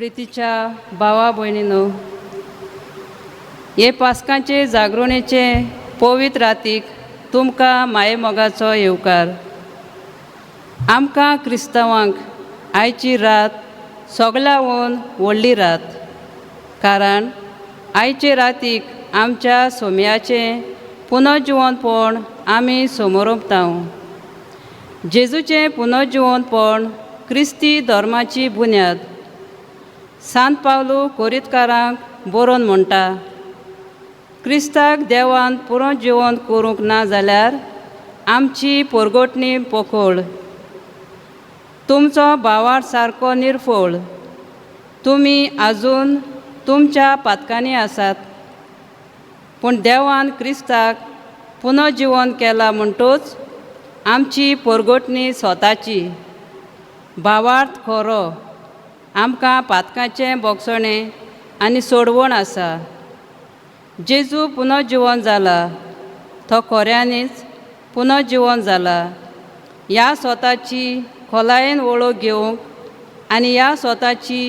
प्रितीच्या भावा भयणीनो, हे पास्कांचे जागृणेचे पवित्र रातीक तुमकां मायेमोगाचो येवकार. आमकां क्रिस्तांवांक आयची रात सगल्याहून व्हडली रात, कारण आयचे रातीक आमच्या सोम्याचें पुनर्जिवनपण आमी समोरपता. जेजूचें पुनर्जिवनपण क्रिस्ती धर्माची बुन्याद. सांत पावलू कोरितकारांक बरोवन म्हणटा, क्रिस्ताक देवान पुनर्जिवन करूंक ना जाल्यार आमची पोरगोटणी पोकोळ, तुमचो भावार सारको निर्फळ, तुमी आजून तुमच्या पातकांनी आसात. पूण देवान क्रिस्ताक पुनर्जिवन केला म्हणटूच आमची पोरगोटणी स्वताची. भावार्थ खरो, आमकां पातकाचें बोगसणें आनी सोडवण आसा. जेजू पुनर्जिवन जाला, तो खऱ्यांनीच पुनर्जिवन जाला. ह्या स्वताची खोलायेन वळख घेवंक आनी ह्या स्वताची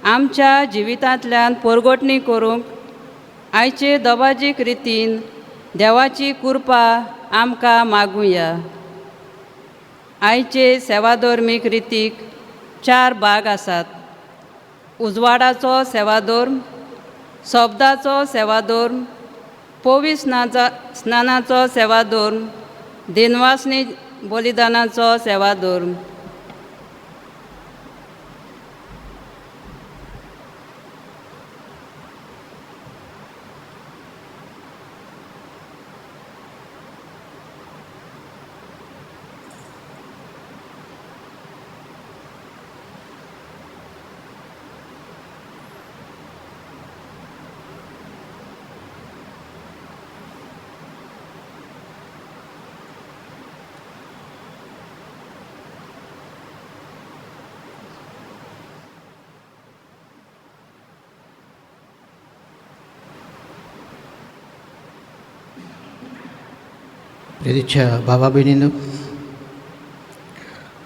आमच्या जिवितांतल्यान पोरगोटणी करूंक आयचे दबाजीक रितीन देवाची कृपा आमकां मागुया. आयचे सेवाधर्मीक रितीक चार भाग आसात. उजवाडाचो सेवाधर्म, शब्दाचो सेवाधर्म, पवी स्नानाचो सेवाधर्म, दिनवासनी बलिदानाचो सेवाधर्म. प्रेरितच्या भावा भयणीनो,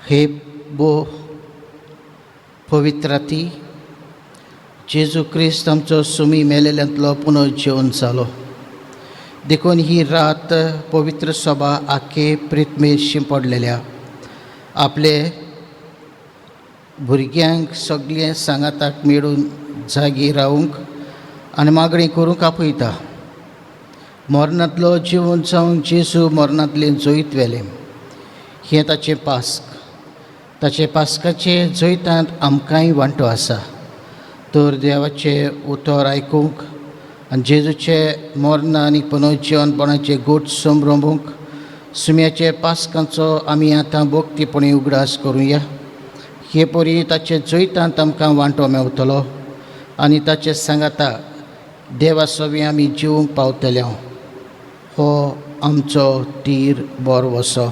हे बो पवित्र राती जेजू क्रिस्त आमचो सुमी मेलेल्यांतलो पुनर्जीवन जालो. देखून ही रात पवित्र सभा आखे प्रितमेर शिंपडलेल्या आपले भुरग्यांक सगळें सांगाताक मेळून जागी रावूंक आनी मागणी करूंक आपयता. मरणांतलो जिवन जावन जेजू मरणांतलें जैत व्हेलें, हें ताचें पास्क. ताचे पास्काचे जैतांत आमकांय वांटो आसा. तर देवाचें उतर आयकूंक आनी जेजूचें मर्ण आनी पुनर्जिवनपणाचें गोट संभ्रमूंक सुम्याचे पास्कांचो आमी आतां भक्तीपणी उगडास करुया. हे परी ताचे जैतांत आमकां वांटो मेवतलो आनी ताचे सांगाता देवा सवी आमी जिवूंक पावतले. हो आमचो तीर बरो वसो.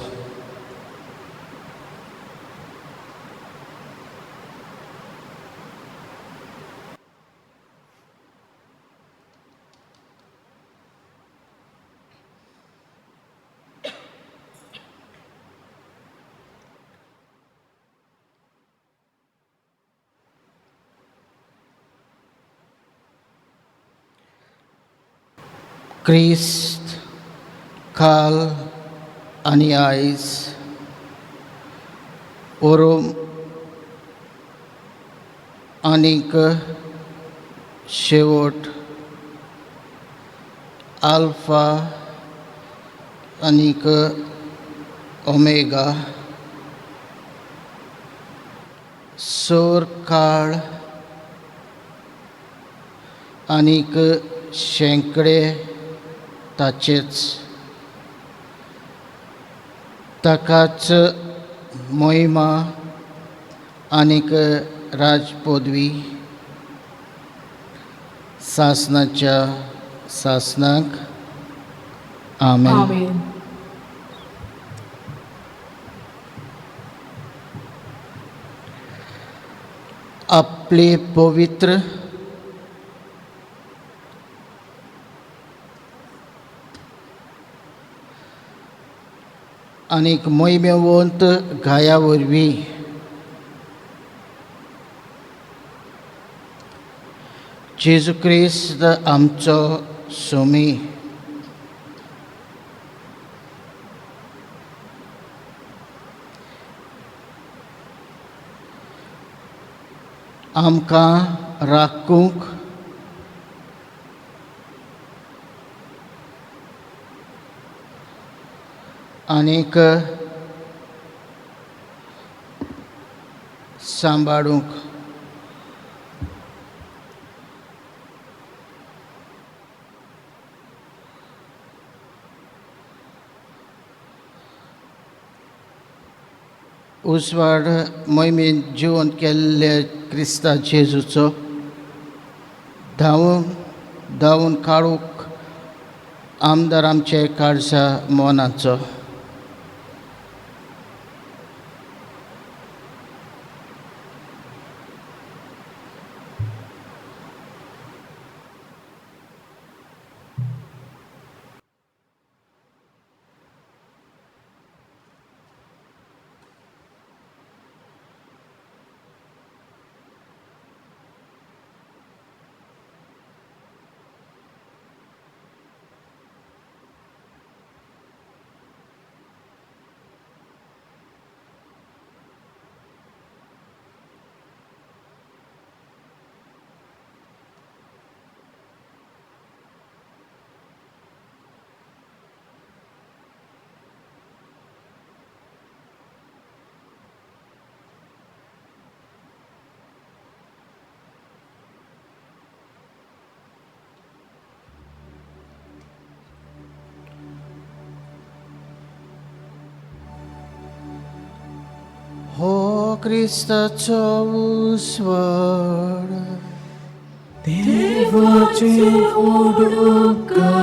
क्रिस्त काल आनी आयज ओरोम आनीक शेवट, आल्फा आनीक ओमेगा, सोर काळ आनीक शेंकडे ताचेच, ताकाच मोहिमा आनीक राजपदवी सासनाच्या सासनाक. आमेन. आमेन. आपले पवित्र आनीक मोहिमेवंत घाया वरवीं जेजू क्रिस्त आमचो सोमी. आमकां राखूंक आनीक सांबाळूंक. उजवाड मोहिमेन जिवन केल्ले क्रिस्ता जेजूचो धांवून धांवून काडूंक आमदार आमचे काळजा मनाचो. हो क्रिस्ताचो उजवाड देवाचे उपकार.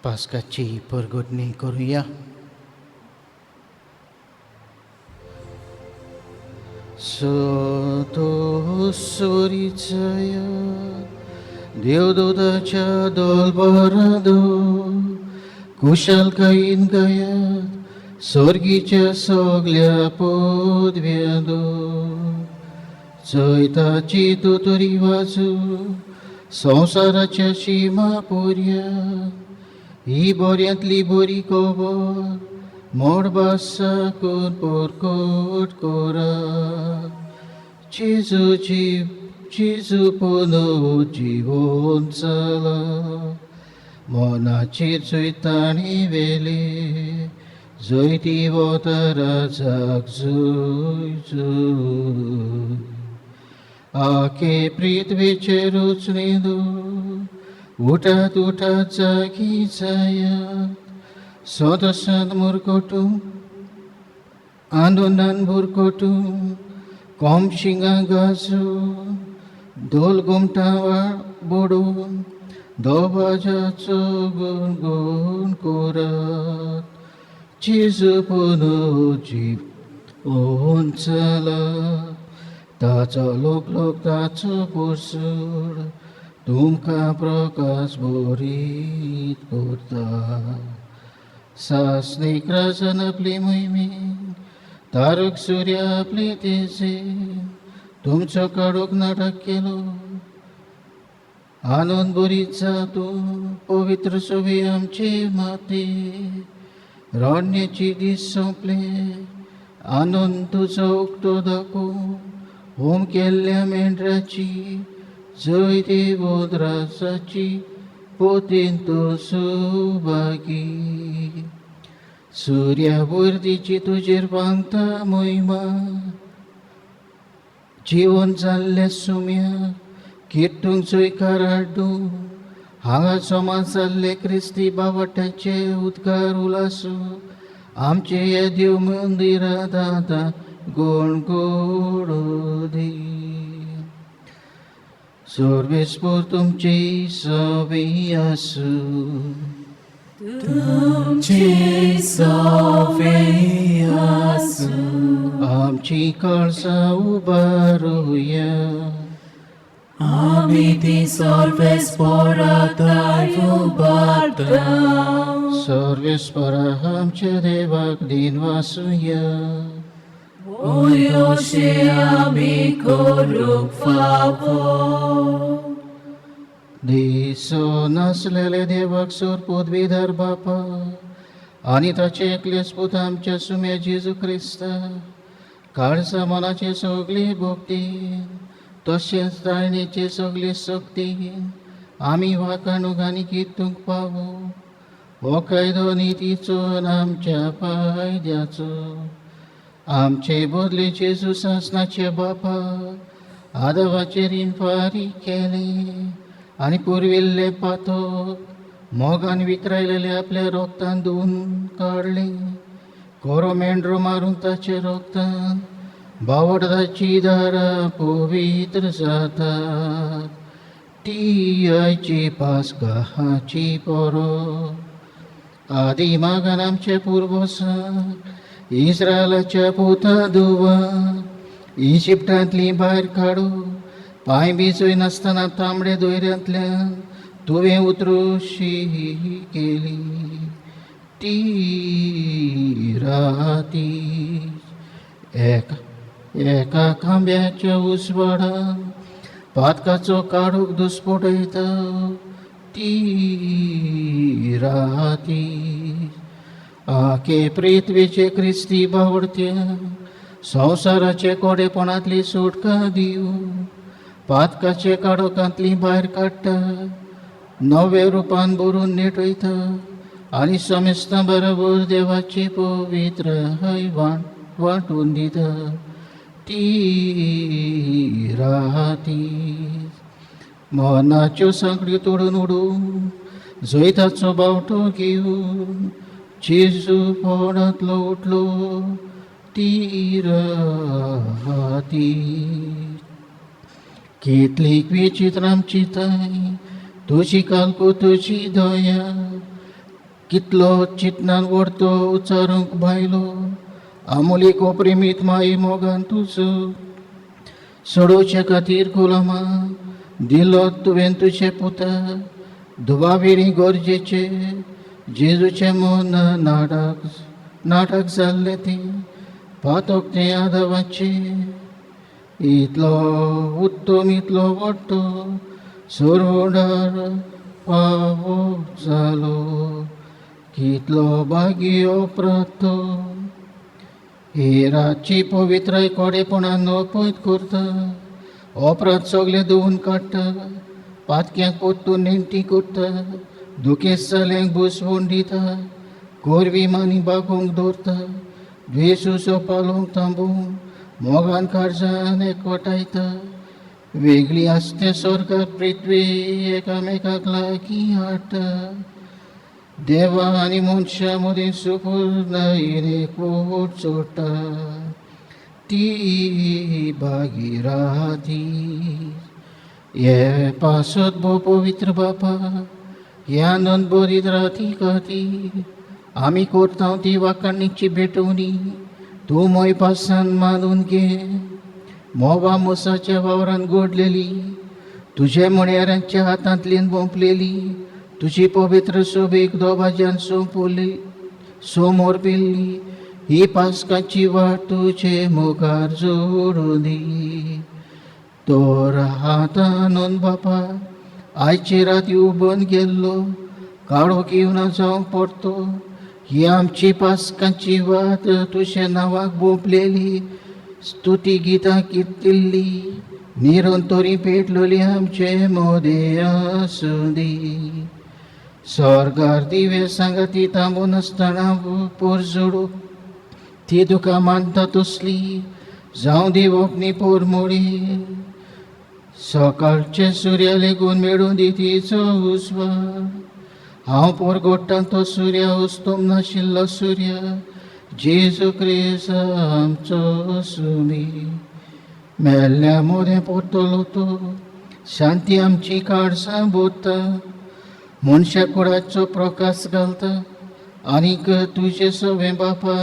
पास्काची परगटणी करुया. सोतोसरीचय देवदूताच्या दोलबरादो कुशलकायेन गायात स्वर्गीच्या सगल्या पदव्यादो जैताची तुतरी वाजू संवसाराच्या शिमा पुर्या ही बऱ्यांतली बरी खबर मोडबा साकून परकोट कोरा. जेजूची जेजू पुनो जिवोन चला मनाचेर जैताणी वेली जैती वता राजाक जय जय. आखे पृथ्वीचेर उचलेलो उठात उठात जागी जायात सदसान मुरकोटू आंदोलन भुरकोटू कोम शिंगा गाजू धोल घुमटा बोडून दबाजाचो गुण गुण कोरात. जेजू पुनो जीव ओन चला ताचो लोक लोक ताचो पोरसूड तुमकां प्रकाश बरीत करता. सासणीक राजान आपली मोहिमेन तारक सूर्य आपले तेजे तुमचो काडूक नाटक केलो. आनंद बरीत जा तूं पवित्र सोबी आमचे माते. रडण्याची दीस सोंपले. आनंद तुजो उक्तो दाखोवंक होम केल्ल्या मेंढराची जय देवोद्रासाची पोतीन तो सुभागी. सुर्या वरदीची तुजेर बांगता मोहिमा. जिवन जाल्ल्या सुम्या किर्तूंक जयकार हाडूं. हांगा समाज जाल्ले क्रिस्ती बावट्याचे उद्गार उलासू. आमचे हे देव मंदिरा दादा गोण गोडो दी. सर्वेस्पोर तुमची सवी आसूं. तुमचे सोवे आसूं. आमची काळसां उबारुया. आमी ती सर्वेस्पोराताय उबारता. सर्वेस्परा आमच्या देवाक दिन वासुया. ओयोशे आमी करूंक फावो. दिसो नासलेले देवाक सोर पदवीधर बापा आनी ताचे एकलेच पूत आमच्या सुम्या जेजू क्रिस्ता काळसा मनाचे सगली भक्ती तशेंच ताळणेचे सगली शक्ती आमी वाखाणूक आनी कितूंक पावो. हो कायदो नितीचो आनी आमच्या फायद्याचो. आमचे बदले जेजू सासनाचे बापा आदवाचे रीण फारीक केलें आनी पुर्विल्ले पातक मोगान विकरायलेले आपल्या रोगतान धुवन काडलें. कोरो मेंढरो मारूंक ताचे रोगतान बावडताची दारां पवित्र जाता. ती आयची पास्काची परब. आदी मागान आमचे पुर्वसां इस्रायलाच्या पुता दुवा इजिप्टांतली भायर काडू पांय भिजय नासतना तांबडे दोयऱ्यांतल्यान तुवें उतरोशी केली. ती राती एका एका खांब्याच्या उजवाडान पातकाचो काडूक दुस्पटयता. ती राती आके पृथ्वीचे क्रिस्ती बावडत्या संवसाराचे कोडेपणांतली सुटका दिवं पातकाचे काडोकांतली भायर काडटा, नव्या रुपान भरून नेटयता आनी समेस्तां बरोबर देवाचे पवित्र वांट वांटून दिता. ती राती मनाच्यो सांकड्यो तोडून उडोवन जैताचो बावटो घेवन जेजू फोडांतलो उठलो. ती राती कितली विचित्र आमची ताय तुजी कालको तुजी दया. कितलो चिंतनान व्हडतो उच्चारूंक भायलो. आमोलीक प्रेमीत माई मोगान तुजो सोडोवचे खातीर गुलामा दिलो तुवें तुजे पुता. दुबाविणी गरजेचे जेजूचें मन नाटक नाटक जाल्लें तें पातक तें आदवाचें. इतलो उत्तम इतलो व्हडतो सरवडार पावो जालो. कितलो भागी अपराध. ही रातची पवित्राय कोडेपणान अपयत करता. अपराध सगळे धुवन काडटा. पातक्यांक परतून नेणटी करता. दुखेस्त जाल्यांक बुसवण दिता. गोरवी मानी बागोवंक दवरता. द्वेशूचो पालोवंक थांबोवंक मोगान काळजान एकवटायता. वेगळी आसते स्वर्गात पृथ्वी एकामेकाक लागीं हाडटा. देवा आनी मनशां मदीं सुपूर्णायेन एकवट जोडटा. ती भागीराती हे पासत भोव पवित्र बापा ह्या आनंद बरीत राती खातीर आमी करता ती वाखाणीची भेटवणी तूं मोय पासान मानून घे. मोवा मोसाच्या वावरान घडलेली तुजे म्हणयारांच्या हातांतल्यान बोंपलेली तुजी पवित्र सोबेक दोबाज्यान सोंपवली सोमोर पेल्ली ही पास्काची वाट तुजे मुखार जोडूं दी. तोर हातानून बापा आयचे राती उबोन गेल्लो काळो घेवन जावंक पडतो ही आमची पास्काची वात तुज्या नांवाक बोंपलेली स्तुती गितां कित्तिल्ली निरंतरी पेटलोली आमचे मोदे आसूं दी. स्वर्गार दिवे सांगाती थांबून आसतना पोर जोडू ती तुका मानता तसली जावं दी वोपनी पोरमोडी. सकाळचे सुर्या लेगून मेळूं दी तिचो उजवाड. हांव पोरगोट्टां तो सुर्या उस्तोम नाशिल्लो सुर्या जेजू क्रिस्त आमचो सुमी. मेल्ल्या मोदें परतलो तो शांती आमची काळसां बोत्ता मनशा कुडाचो प्रकाश घालता आनीक तुजे सवें बापा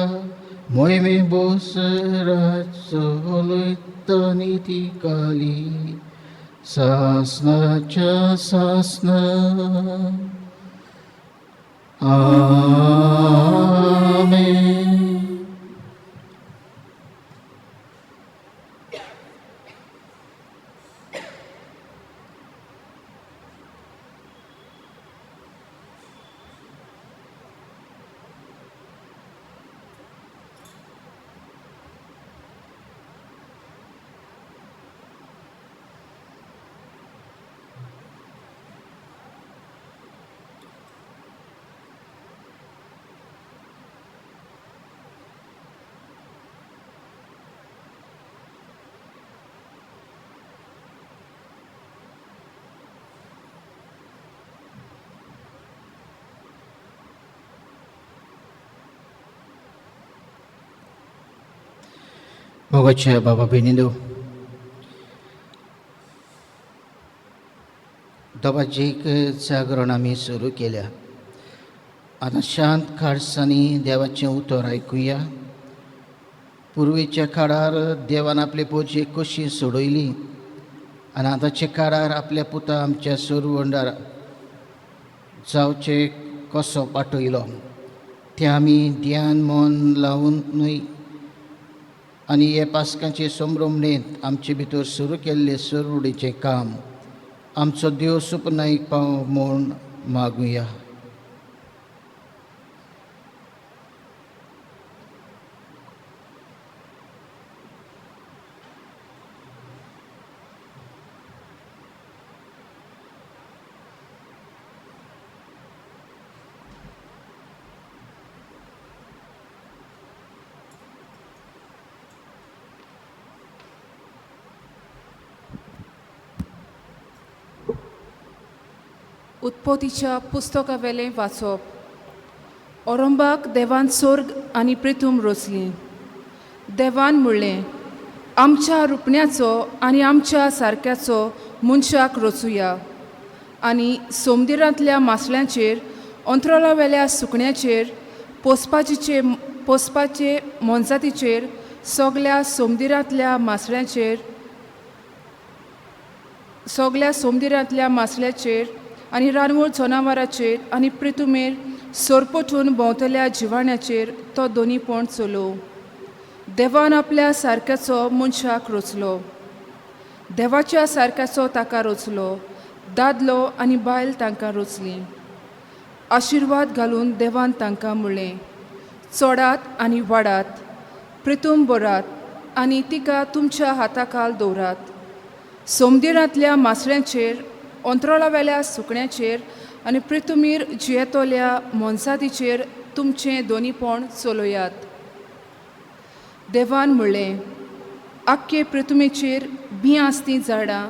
मोहिमे बोस राजो ती काली सासनाच्या सासना. आमेन. मोगाच्या बाबा भयणींनो, दोबाची एक जागरण आमी सुरू केल्या. आतां शांत काळसांनी देवाचें उतर आयकुया. पुर्वेच्या काळार देवान आपले पोजे कशी सोडयली आनी आतांच्या काळार आपल्या पुता आमच्या सुरवंडार जावचे कसो पाठयलो तें आमी ध्यान मन लावन न्हय आनी हे पास्कांचे संभ्रमणेंत आमचे भितर सुरू केल्ले सुरवडीचें काम आमचो देव सुपनाईक पाव म्हूण मागुया. उत्पत्तीच्या पुस्तकावेलें वाचप. ओरंबाक देवान सोर्ग आनी प्रिथूम रोसली. देवान म्हणलें, आमच्या रुपण्याचो आनी आमच्या सारक्याचो मनशाक रचुया आनी सोमदिरांतल्या मासळ्यांचेर, अंतराळावेल्या सुकण्याचेर, पोसपाचे मोनजातीचेर, सगल्या सोमदिरांतल्या मासळ्यांचेर, सगल्या सोमदिरांतल्या मासळ्याचेर आनी रानवळ जनावराचेर आनी प्रितुमेर सोरपोटून भोंवतल्या जिवाण्याचेर तो दोनीपण चलोव. देवान आपल्या सारक्याचो मनशाक रचलो, देवाच्या सारक्याचो ताका रचलो, दादलो आनी बायल तांकां रचली. आशिर्वाद घालून देवान तांकां म्हणलें, चोडात आनी वाडात, प्रितूम भरात आनी तिका तुमच्या हाताखाल दवरात. सोमदिरांतल्या मासळ्यांचेर, अंतराळावेल्या सुकण्याचेर आनी प्रितुमीर जियेतल्या मोनसातीचेर तुमचें दोनीपण चलयात. देवान म्हणलें, आख्खे प्रितुमेचेर बीं आसतीं झाडां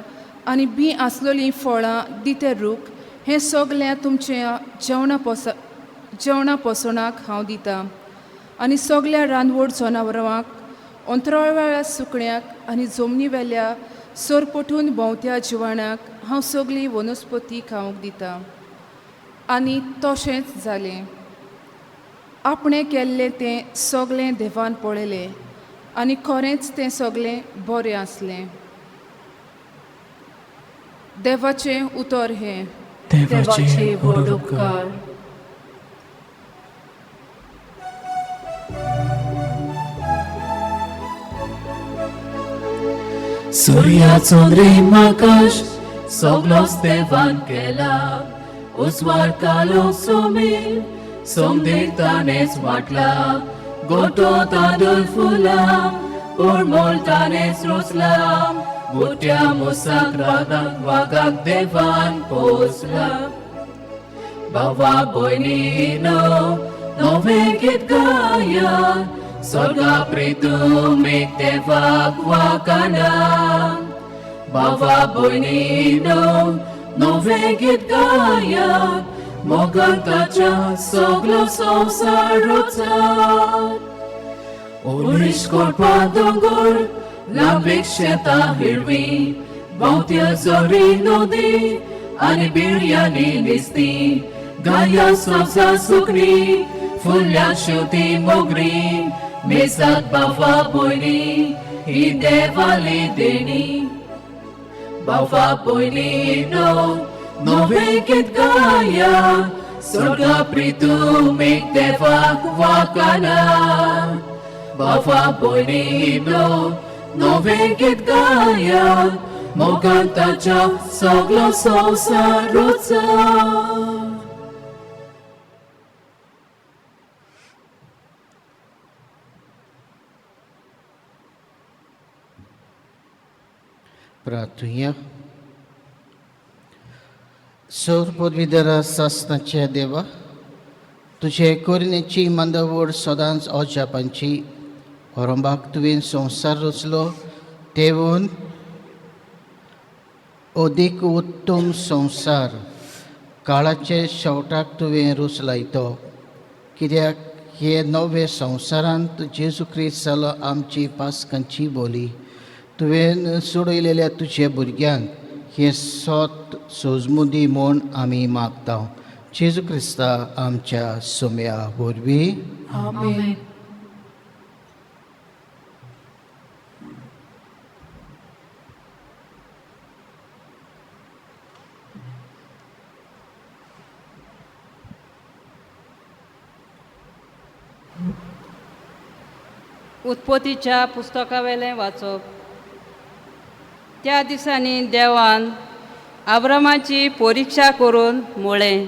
आनी बीं आसलेलीं फळां दिते रूख हें सगळें तुमचें जेवणा पोसणाक हांव दितां आनी सगल्या रानवड जनावरांक, अंतराळवेल्या सुकण्याक आनी जमनीवेल्या सोरपोटून भोंवत्या जिवाण्याक हांव सगळी वनस्पती खावंक दितां. आनी तशेंच जालें. आपणें केल्लें तें सगळें देवान पळयलें आनी खरेंच तें सगळें बरें आसलें. देवाचें उतर हें. देवाचे व्हड उपकार. सुर्या चंद्रीम आकाश सगलोच देवान केला, उजवाड कालो सोमील सोमदेर ताणेच वाटला, गोटो तांदूळ फुलां परमळ ताणेच रोचला, मोट्या मुसाक रागाक वागाक देवान पोसला. बाबा भयणीनो नवें गीत गाया, स्वर्गा प्रितुमेक देवाक वाकाना. बाबा भयणीनो नवें गीत गाया, मोगान ताच्या सगलो संवसार रोचात. ओलिश कोरपा दोंगर, लांबीक शेतां हिरवी, भोंवत्या झरी नदी आनी बिर्याणी निस्ती, गाया सोंसा सुकणी, फुलल्या शेवती मोगरी, मेसात बाबा भयणी ही देवाली देणी. बाबा भयणीनो नवें गीत गाया, स्वर्गा प्रितुमेक देवाक वाकाना. बाबा भयणीनो नवें गीत गाया, मोगान ताच्या सगलो संवसार रोचा. प्रार्थुया. सौर पदवीधरा सासनाच्या देवा, तुजे कोरिनेची मंदवड सदांच अजापांची. होरंबाक तुवें संवसार रचलो तेवून अदीक उत्तम संवसार काळाचे शेवटाक तुवें रूच लायतो, कित्याक हे नवे संवसारांत जेजू क्रिस्त जालो आमची पासकांची बोली. तुवें सोडयलेल्या तुज्या भुरग्यांक हें सोत सोजमू दी म्हूण आमी मागता, जेजू क्रिस्ता आमच्या सोम्या वरवीं. आमेन. उत्पत्तीच्या पुस्तकावेलें वाचप. त्या दिसांनी देवान आब्रामाची परिक्षा करून म्हळें,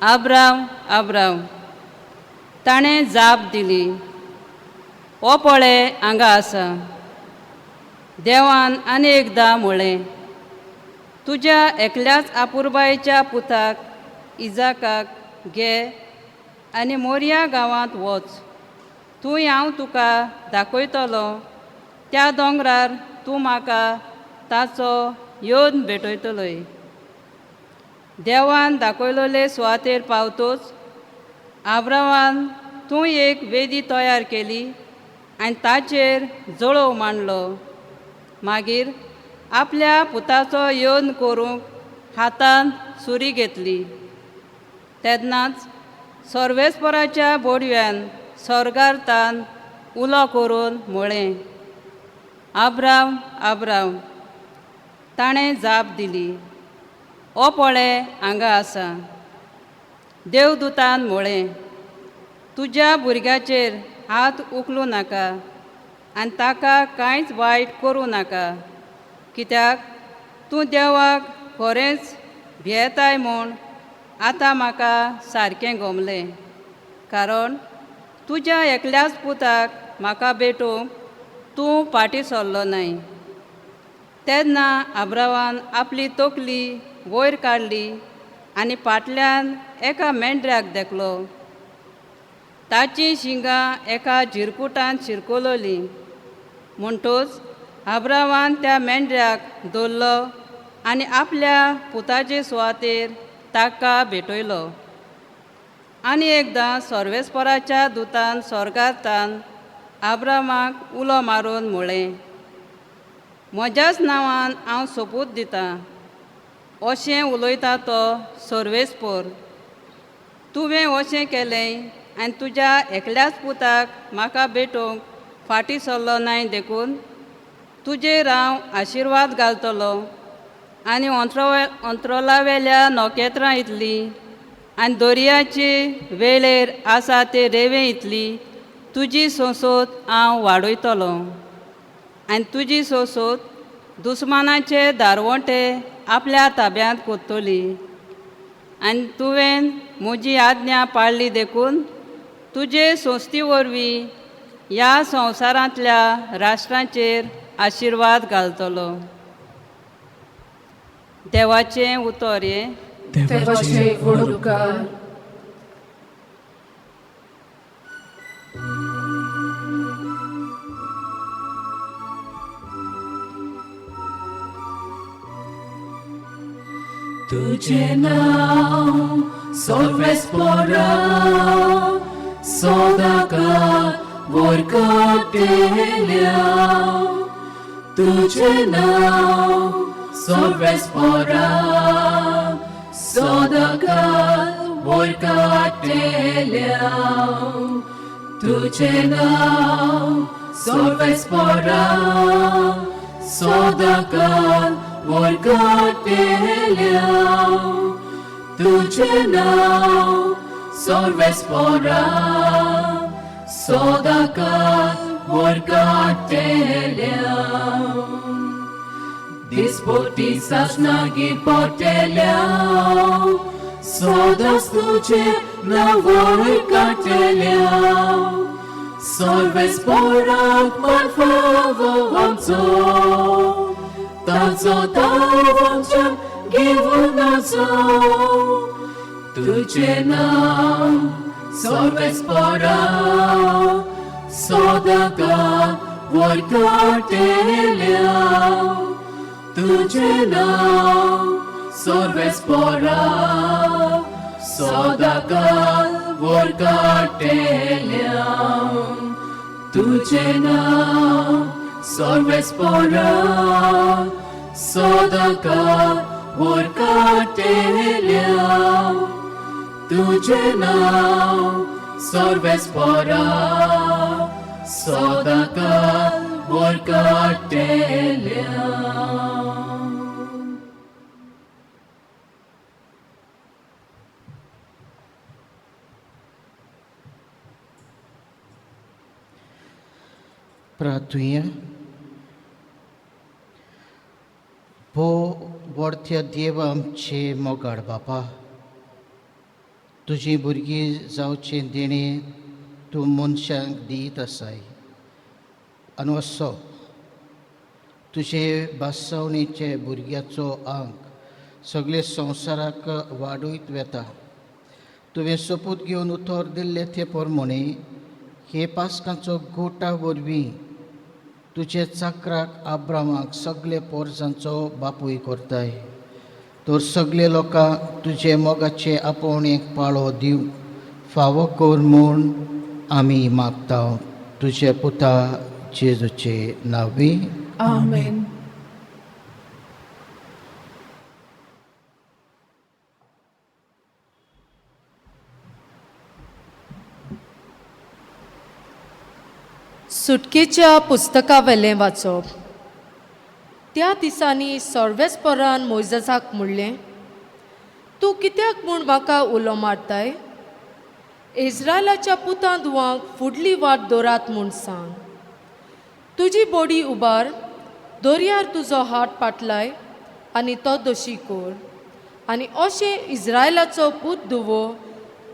आब्राम, आब्राम. ताणें जाप दिली, हो पळे हांगा आसा. देवान आनी एकदां म्हळें, तुज्या एकल्याच आपुरबायेच्या पुताक इजाकाक घे आनी मोरया गांवांत वच. तूं हांव तुका दाखयतलो त्या दोंगरार तूं म्हाका ताचो येवन भेटयतलोय. देवान दाखयलोले सुवातेर पावतोच आब्रामान तूं एक वेदी तयार केली आनी ताचेर जळोव मांडलो. मागीर आपल्या पुताचो येवन करूंक हातान सुरी घेतली. तेन्नाच सर्वेस्पराच्या बोडव्यान स्वर्गार तान उलो करून म्हळें, आब्राम, आब्राम. ताणें जाप दिली, ओ पळे हांगा आसा. देवदूतान म्हळें, तुज्या भुरग्याचेर हात उखलूं नाका आनी ताका कांयच वायट करूं नाका, कित्याक तूं देवाक खरेंच भियेताय म्हूण आतां म्हाका सारकें गमलें, कारण तुज्या एकल्याच पुताक म्हाका भेटोवंक तूं फाटीं सरलो नाय. तेन्ना आब्रावान आपली तकली वयर काडली आनी फाटल्यान एका मेंढऱ्याक देखलो. ताचीं शिंगां एका झिरकुटान शिरकलोलीं. म्हणटच आब्रावान त्या मेंढऱ्याक धरलो आनी आपल्या पुताचे सुवातेर ताका भेटयलो. आनी एकदां सर्वेस्पराच्या दुतान स्वर्गांतान आब्रामाक उलो मारून म्हळें, म्हज्याच नांवान हांव सोपूत दितां, अशें उलयता तो सर्वेस्पर, तुवें अशें केलें आनी तुज्या एकल्याच पुताक म्हाका भेटोवंक फाटीं सरलो नाय, देखून तुजेर हांव आशिर्वाद घालतलो आनी अंत्रोलावेल्या नखेत्रां इतली आनी दर्याचे वेळेर आसा ते रेंवे इतली तुजी सोंसोत हांव वाडयतलो आनी तुजी सोंसोत दुस्मानाचे दारवंटे आपल्या ताब्यांत कोत्तली आनी तुवें म्हजी आज्ञा पाळ्ळी देखून तुजे संस्थी वरवीं ह्या संवसारांतल्या राष्ट्रांचेर आशिर्वाद घालतलो. देवाचें उतर हें. देवाचे व्हड उपकार. तुझे नाव सर्वेस्परा सदाकाळ वरकटेल्या. तुझे नाव सर्वेस्परा सदाकाळ वरकटेल्या. तुझे नाव सर्वेस्परा सदाकाळ वरकटेल्या. तुझे नाव सर्वेस्परा सदाकाळ वरकटेल्या. दिसपटी सासनागीर पडटेल्या सदांच तुजें नांव वरकटेल्या. सर्वेस्पराक मान फावो आमचो ताचो दाव आमच्यान घेवन आसो. तुजें नांव सर्वेस्परा सदांकाळ वरकटेल्या. तुजें नांव सर्वेस्परा सदांकाळ वरकटेल्या. तुजें नांव सर्वेस्परा सदांकाळ वरकटेल्या. तुजें नांव सर्वेस्परा सदांकाळ वरकटेल्या. प्रार्थुया. भो वरत्या देव आमचे मोगाळ बापा, तुजी भुरगीं जावचें देणें तूं मनशांक दीत आसाय आनी असो तुजे भासावणेचे भुरग्याचो आंक सगळे संवसाराक वाडयत वेता. तुवें सोपूत घेवन उतर दिल्ले ते प्रमाणे हे पास्कांचो गोटा वरवीं तुजे चाकराक आब्रामाक सगळे पोरसांचो बापूय करताय. तर सगळे लोकांक तुजे मोगाचे आपोवणेक पाळो दिवंक फावो कर म्हूण आमी मागता तुजे पुता जेजूचे नांवी. आमेन. सुटकेच्या पुस्तकावेलें वाचप. त्या दिसांनी सर्वेस्परान मोयजसाक म्हणलें, तूं कित्याक म्हूण म्हाका उलो मारताय? इस्रायलाच्या पुतां धुवांक फुडली वाट दवरात म्हूण सांग. तुजी बोडी उबार, दर्यार तुजो हात पाटलाय आनी तो दोशी कर आनी अशें इस्रायलाचो पूत धुवो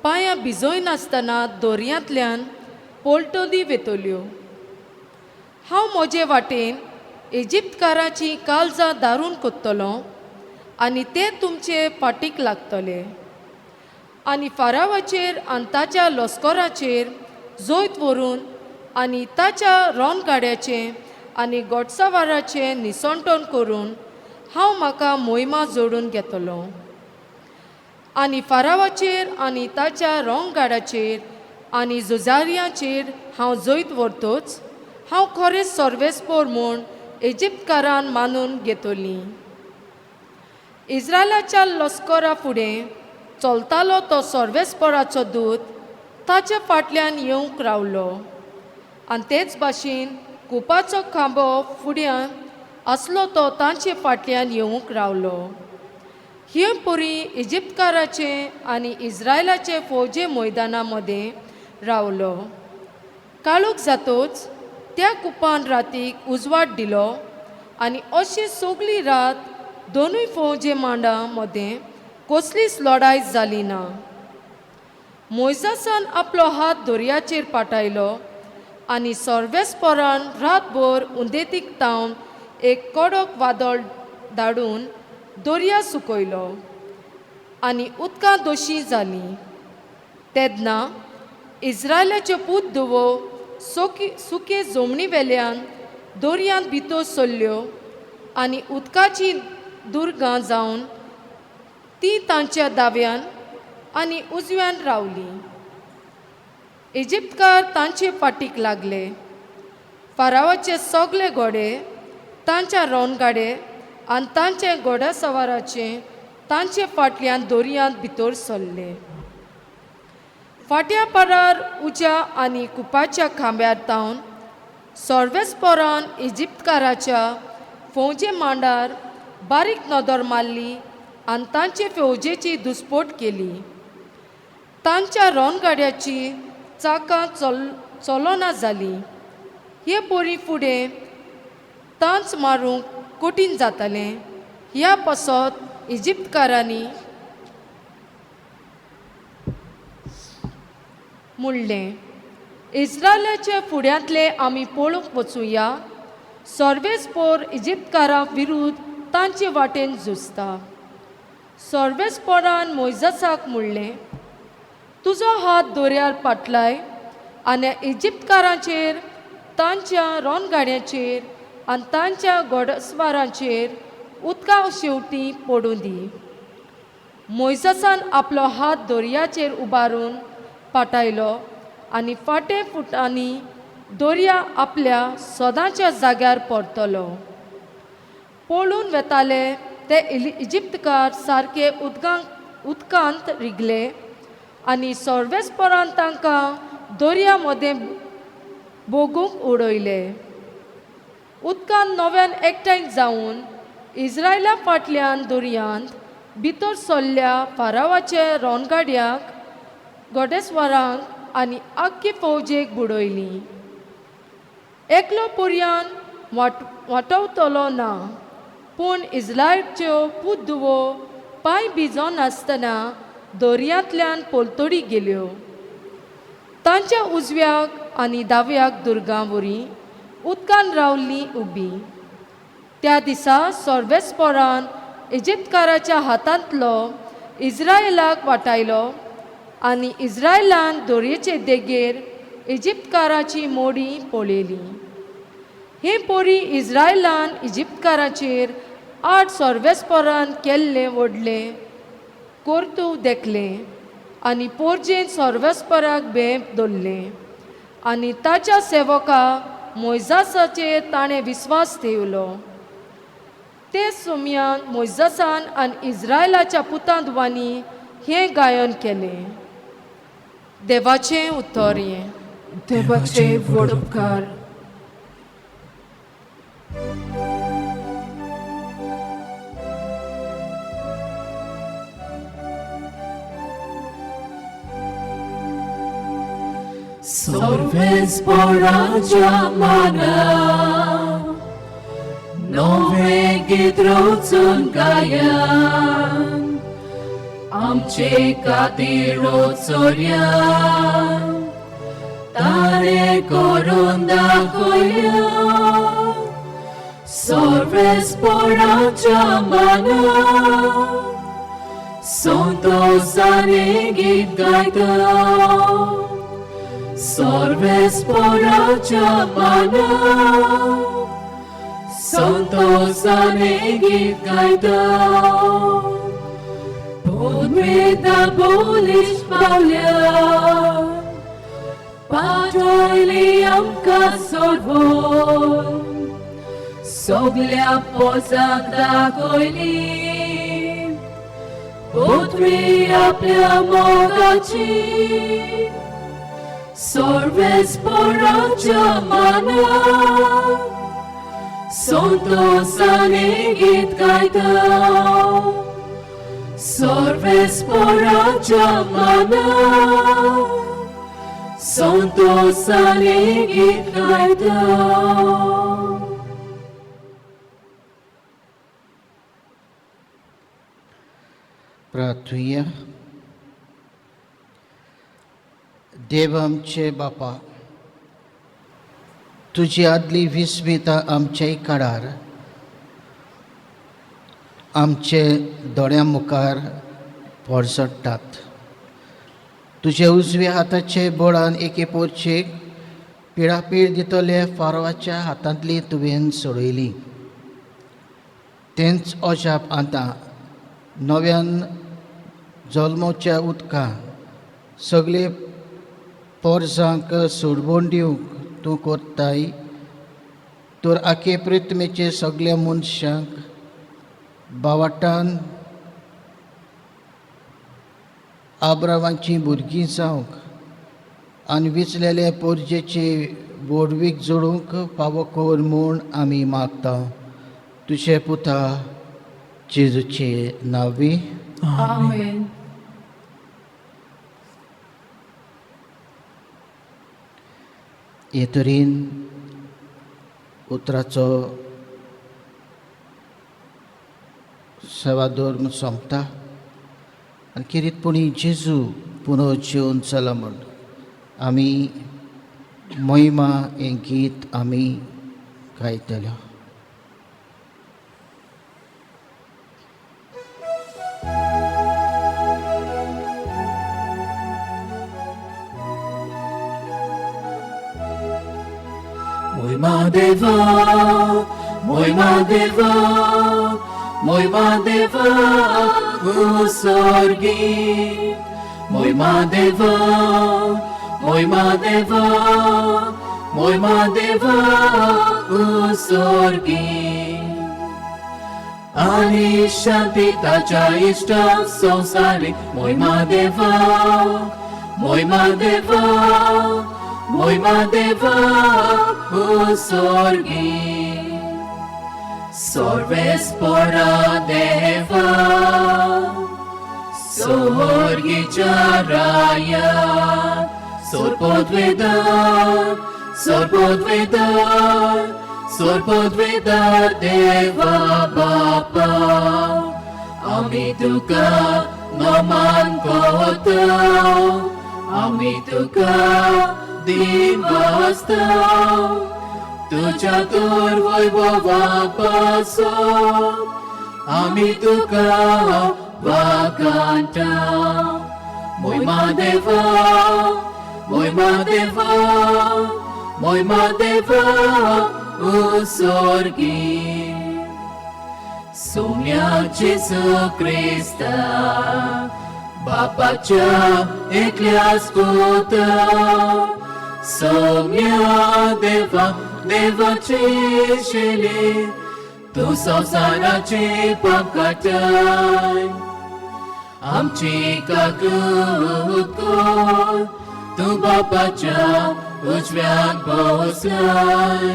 पांयां भिजयनासतना दर्यांतल्यान पोलटली वेतल्यो. हांव म्हजे वाटेन इजिप्तकाराचीं काळजां दारून कोत्तलो आनी ते तुमचे फाटीक लागतले आनी फारावाचेर आनी ताच्या लस्कराचेर जैत व्हरून आनी ताच्या रोनगाड्याचें आनी गोडसावाराचें निसणटण करून हांव म्हाका मोहिमा जोडून घेतलो आनी फारावाचेर आनी ताच्या रोंगाडाचेर आनी झुजार्यांचेर हांव जैत व्हरतोच हांव खरेंच सर्वेस्पोर म्हूण इजिप्तकारान मानून घेतली. इस्रायलाच्या लस्करा फुडें चलतालो तो सर्वेस्पोराचो दूत ताच्या फाटल्यान येवंक रावलो आनी तेच भाशेन कुपाचो खांबो फुड्यान आसलो तो तांचे फाटल्यान येवंक रावलो. हे परी इजिप्तकाराचे आनी इस्रायलाचे फौजे मैदाना मदें रावलो. काळोख जातोच त्या कुपान रातीक उजवाड दिलो आनी अशी सगली रात दोनूय फौजे मांडां मदें कसलीच लडाय जाली ना. मोयजासान आपलो हात दर्याचेर पाटायलो आनी सर्वेस्परान रातभर उंदेतीक तावन एक कडक वादळ धाडून दर्या सुकयलो आनी उदकां दोशी जालीं. तेन्ना इस्रायलाच्यो पूत धुवो सुके जमनी वेल्यान दर्यांत भितर सरल्यो आनी उदकाचीं दुर्गां जावन ती तांच्या दाव्यान आनी उजव्यान रावली. इजिप्तकार तांचे फाटीक लागले. फारावाचे सगळे घोडे, तांच्या रोनगाडे आनी तांचे घोडासवाराचे तांचे फाटल्यान दर्यांत भितर सरले. फाट्या पारार उज्या आनी कुपाच्या खांब्यार तावन सर्वेस्परान इजिप्तकाराच्या फौजे मांडार बारीक नदर मारली आनी तांचे फौजेची दुस्पोट केली. तांच्या रोनगाड्याची चाकां चलना जालीं. हे परी फुडें तांच मारूंक कठीण जातालें. ह्या पासत इजिप्तकारांनी म्हणलें, इस्रायलाचे फुड्यांतले आमी पळोवंक वचुया. सर्वेस्पोर इजिप्तकारां विरुद्ध तांचे वाटेन झुजता. सर्वेस्पोरान मोयजासाक म्हणलें, तुजो हात दर्यार पाटलाय आनी इजिप्तकारांचेर, तांच्या रोनगाड्यांचेर आनी तांच्या घोडस्वारांचेर उदका शेवटी पडूं दी. मोयजासान आपलो हात दर्याचेर उबारून पाटायलो आनी फाटे फुटांनी दर्या आपल्या सदांच्या जाग्यार परतलो. पळून वेताले ते इजिप्तकार सारके उदकांत रिगले आनी सर्वेस्परान तांकां दर्या मदें भोगूंक उडयले. उदकांत नव्यान एकठांय जावन इस्रायला फाटल्यान दर्यांत भितर सरल्या फारावाचे रोनगाड्याक, घोडेस्वरांक आनी आख्खी फौजेक बुडयली. एकलो पर्यान वाटवतलो ना, पूण इस्रायलच्यो पूत धुवो पांय भिजोनासतना दर्यांतल्यान पलतडी गेल्यो. तांच्या उजव्याक आनी दाव्याक दुर्गां वरी उदकान रावल्लीं उबी. त्या दिसा सर्वेस्परान इजिप्तकाराच्या हातांतलो इस्रायलाक वाटायलो आनी इस्रायलान दर्याचे देगेर इजिप्तकाराची मोडी पळयली. हे पोरी इस्रायलान इजिप्तकाराचेर आठ सर्वेस्परान केल्लें व्हडलें कर्तुव देखलें आनी पोरजेन सर्वेस्पराक भेंप दवरलें आनी ताच्या सेवका मोयजासाचेर ताणें विस्वास ठेवलो. ते सोमयान मोयजासान आनी इस्रायलाच्या पुतां धुवांनी हें गायन केलें. देवाचें उतर हें. देवाचे व्हड उपकार. सर्वेस्पराच्या माना नवे गीत रचून गाया, आमचे खातीर चोरया ताणे करून दाखया. सर्वेस्पराच्या माना संतोषाने गीत गायता. सर्वेस्पराच्या माना संतोषाने गीत गायता. पुनवेदा बोलीश पावल्या पाटयली आमकां सोडवून, सगल्या पोसाक दाखयली पुत्री आपल्या मोगाची. सर्वेस्पराच्या माना संतोषाने गीत गायता सर्वेस्पराच्या मना संतोषाने गीत गायता. प्रार्थुया. देव आमचे बापा, तुजी आदली विस्मिता आमचे काळार आमचे दोळ्यां मुखार पोरसट्टात. तुजे उजव्या हाताचे बळान एके पोरचेक पिळापीळ दितले फारवाच्या हातांतली तुवें सोडयली. तेंच अजाप आतां नव्यान जल्मोच्या उदकां सगळे पोरसांक सोडवण दिवंक तूं करताय तर आखे पृथ्वीचे सगल्या मनशांक बावाटान आब्रावांची भुरगीं जावंक आनी विचलेले पोरजेची बोडवीक जोडूंक फावो कर म्हूण आमी मागता. तुजे पुता जेजूचे नांवी. आमेन. हे तरेन उतराचो सेवाधर्म सोंपता आनी किरीतपणी जेजू पुनः जेवन चला म्हूण आमी महिमा हें गीत आमी गायतले. Moima Deva, Moima Deva, Moima Deva, Usargi. Moima Deva, Moima Deva, Moima Deva, Usargi. Ani Shanti Tacha Ishta Samsari, Moima Deva, Moima Deva, Moima Deva, Usargi. Sarvespara Deva, Sorgi Charaya, Sorpodveda, Sorpodveda, Sorpodveda Deva Bapa, Amituka Noman Kota, Amituka Divasta, तुझ्या तोर वैभवा पासो, आमी तुका वाकांटा. मोयमा देवा, मोयमा देवा, मोयमा देवा, उसोर्गी. सोम्या जेजू क्रिस्ता, बापाच्या एकल्याच पुता, सोम्या देवा, देवाचे शेले, तूं संवसाराचे पाप काडटाय. आमची काकूत कर, तूं बापाच्या उजव्यान बसलाय,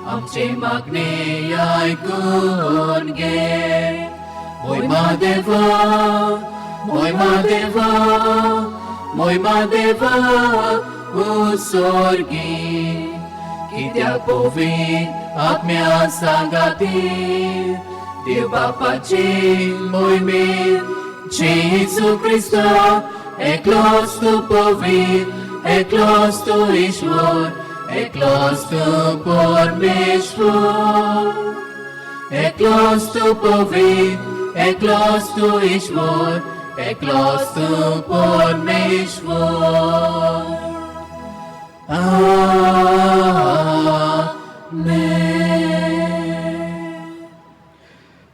आमची मागणी आयकून घे. मोयमा देवा, मोयमा देवा, मोयमा देवा, उसोर्गी. कित्याक पवी आत्म्या सांगाती, देव बापाची मोहिमेन जेजू क्रिस्ता, एकलोच तूं पवित्र, एकलोच तूं ईश्वर, एकलोच तूं परमेश्वर. एकलोच तूं पवित्र, एकलोच तूं ईश्वर, एकलोच तूं परमेश्वर. आमेन.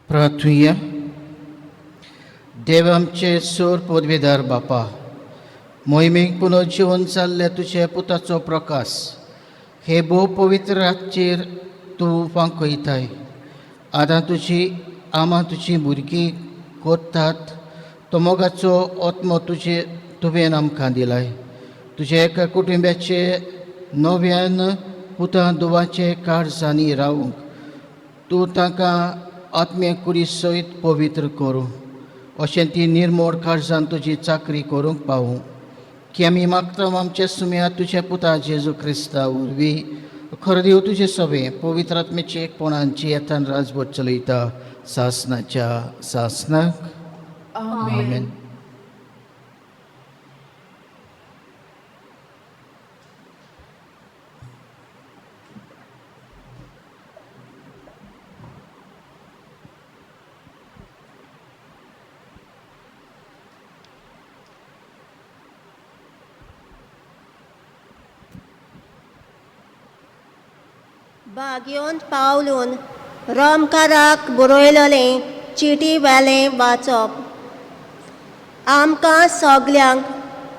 प्रार्थुया. देव आमचे सोर पदवीदार बापा, मोहिमेक पुनर्जिवन जाल्ल्या तुज्या पुताचो प्रकाश हे भोव पवित्र रातचेर तूं फांकयताय. आतां तुजी आमा तुजी भुरगीं करतात तो मोगाचो आत्मो तुजे तुवें आमकां दिलाय. तुज्या एका कुटुंब्याचे नव्यान पुतां दुवाचे काळजांनी रावूंक तूं तांकां आत्म्या कुडी सयत पवित्र करूं, अशें ती निर्मोड काळजान तुजी चाकरी करूंक पावूं. की आमी मागता आमच्या सुम्या तुज्या पुता जेजू क्रिस्ता वरवीं, खरो देव तुजें सगळें पवित्र आत्म्याचे एकपणान येतान राजवट चलयता सासनाच्या सासनाक. आमेन. भाग्योन पावलून रोमकाराक बरयलेलें चिटी वेलें वाचप. आमकां सगल्यांक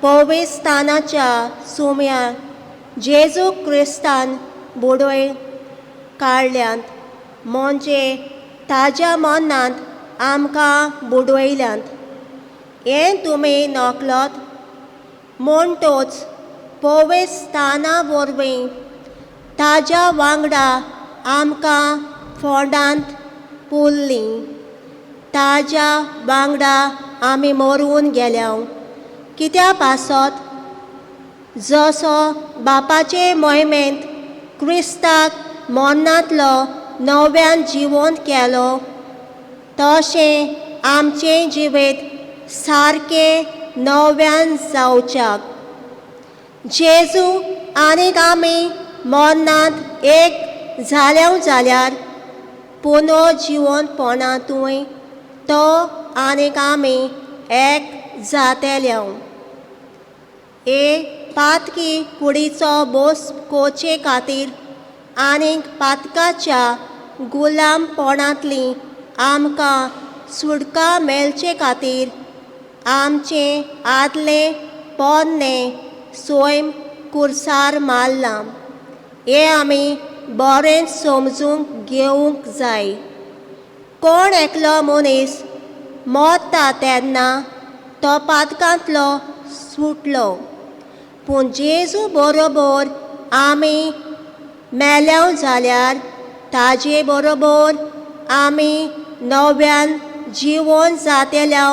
पवित्रस्थानाच्या सुम्या जेजू क्रिस्तान बुडय काडल्यांत, म्हणजे ताज्या मनांत आमकां बुडयल्यांत हें तुमी नकलत. म्हणटोच पवित्रस्थाना वरवीं ताज्या वांगडा आमकां फोंडांत पुरलीं, ताज्या वांगडा आमी मरून गेल्या. कित्या पासत जसो बापाचे मोहिमेंत क्रिस्ताक मरणांतलो नव्यान जिवंत केलो, तशें आमचें जिवीत सारकें नव्यान जावच्याक. जेजू आनीक आमी मरणांत एक जाल्या जाल्यार पुनो जिवनपणांतूय तो आनीक आमी एक जातेल्या. ए पातकी कुडीचो बोस कोचे खातीर आनीक पातकाच्या गुलामपणांतली आमकां सुटका मेळचे खातीर आमचें आदलें पोन्नें स्वयं कुर्सार मारलां हें आमी बरें समजूंक घेवंक जाय. कोण एकलो मनीस मरता तेन्ना तो पातकांतलो सुटलो, पूण जेजू बरोबर आमी मेल्या जाल्यार ताजे बरोबर आमी नव्यान जिवन जातेल्या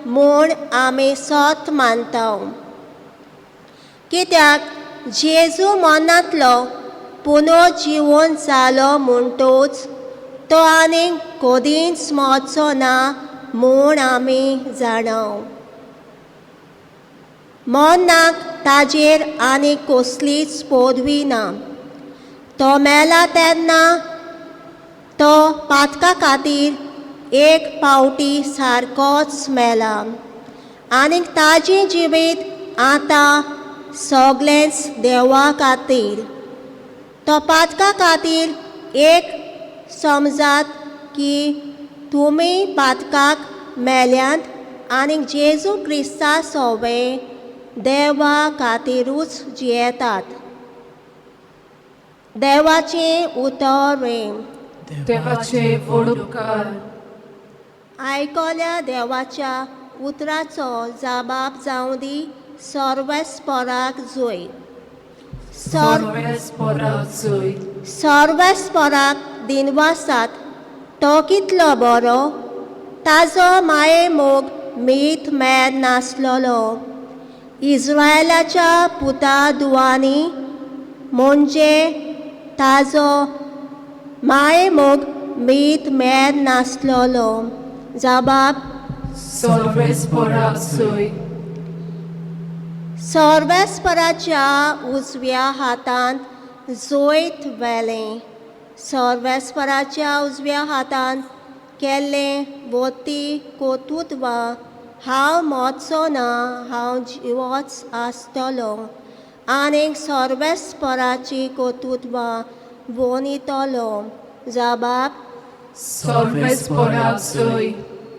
म्हूण आमी सत मानता. कित्याक जेजू मनांतलो पुनो जिवन जालो म्हणटोच तो आनीक कदींच मरचो ना म्हूण आमी जाणाव. मरणाक ताजेर आनी कसलीच पदवी ना. तो मेला तेन्ना तो पातका खातीर एक पावटी सारकोच मेला आनीक ताजें जिवीत आतां सगळेंच देवा खातीर. तो पातका खातीर एक समजात की तुमी पातकाक मेल्यांत आनीक जेजू क्रिस्ता सोवे देवा खातीरूच जियेतात. देवाचें उतर. देवाचे व्हड उपकार. आयकल्या देवाच्या उतराचो जबाब जावं दी सर्वेस्पराक जोय. सर्वेस्पराक जोय. सर्वेस्पराक दिनवासात, तो कितलो बरो, ताजो माये मोग मीत मेर नासलोलो. इज्रायलाच्या पुता दुवांनी म्हणजे ताजो माये मोग मीत मेर नासलोलो. जबाब सर्वेस्पराक जोय. सर्वेस्पराच्या उजव्या हातांत जैत व्हेलें. सर्वेस्पराच्या उजव्या हातांत केल्लें वती कोतुत्वां हांव मरचो ना, हांव जिवोच आसतलो आनीक सर्वेस्पराची कोतुत्वां वनितलो. जबाब सर्वेस्पराक जोय.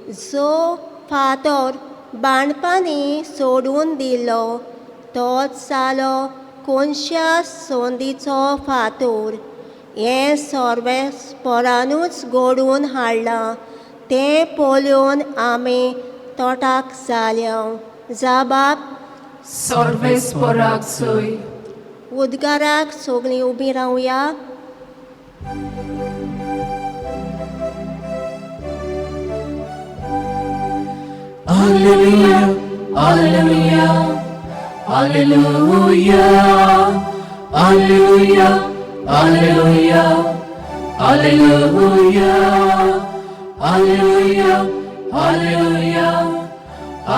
जो फातर बांदपांनी सोडून दिलो तोच जालो कोनशा संदीचो फातर. हें सर्वेस्परानूच घडोवन हाडलां तें पळोवन आमी तोटाक जाल्या. जबाब सर्वेस्पराक जोय. उद्गाराक सगळीं उबीं रावया. Alleluia, Alleluia, Alleluia, Alleluia, Alleluia, Alleluia, Alleluia, Alleluia,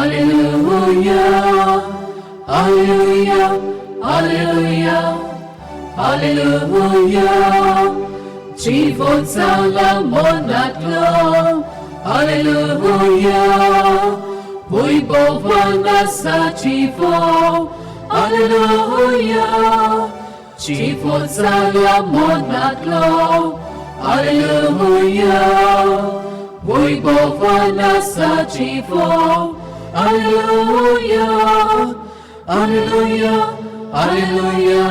Alleluia, Alleluia, Alleluia, Alleluia. जिवोन जाला मरणांतलो, Alleluia. वैभवान आसा जिवो, Alleluia. जिवोन जाला मरणांतलो, Alleluia. वैभवान आसा जिवो, Alleluia, Alleluia, Alleluia,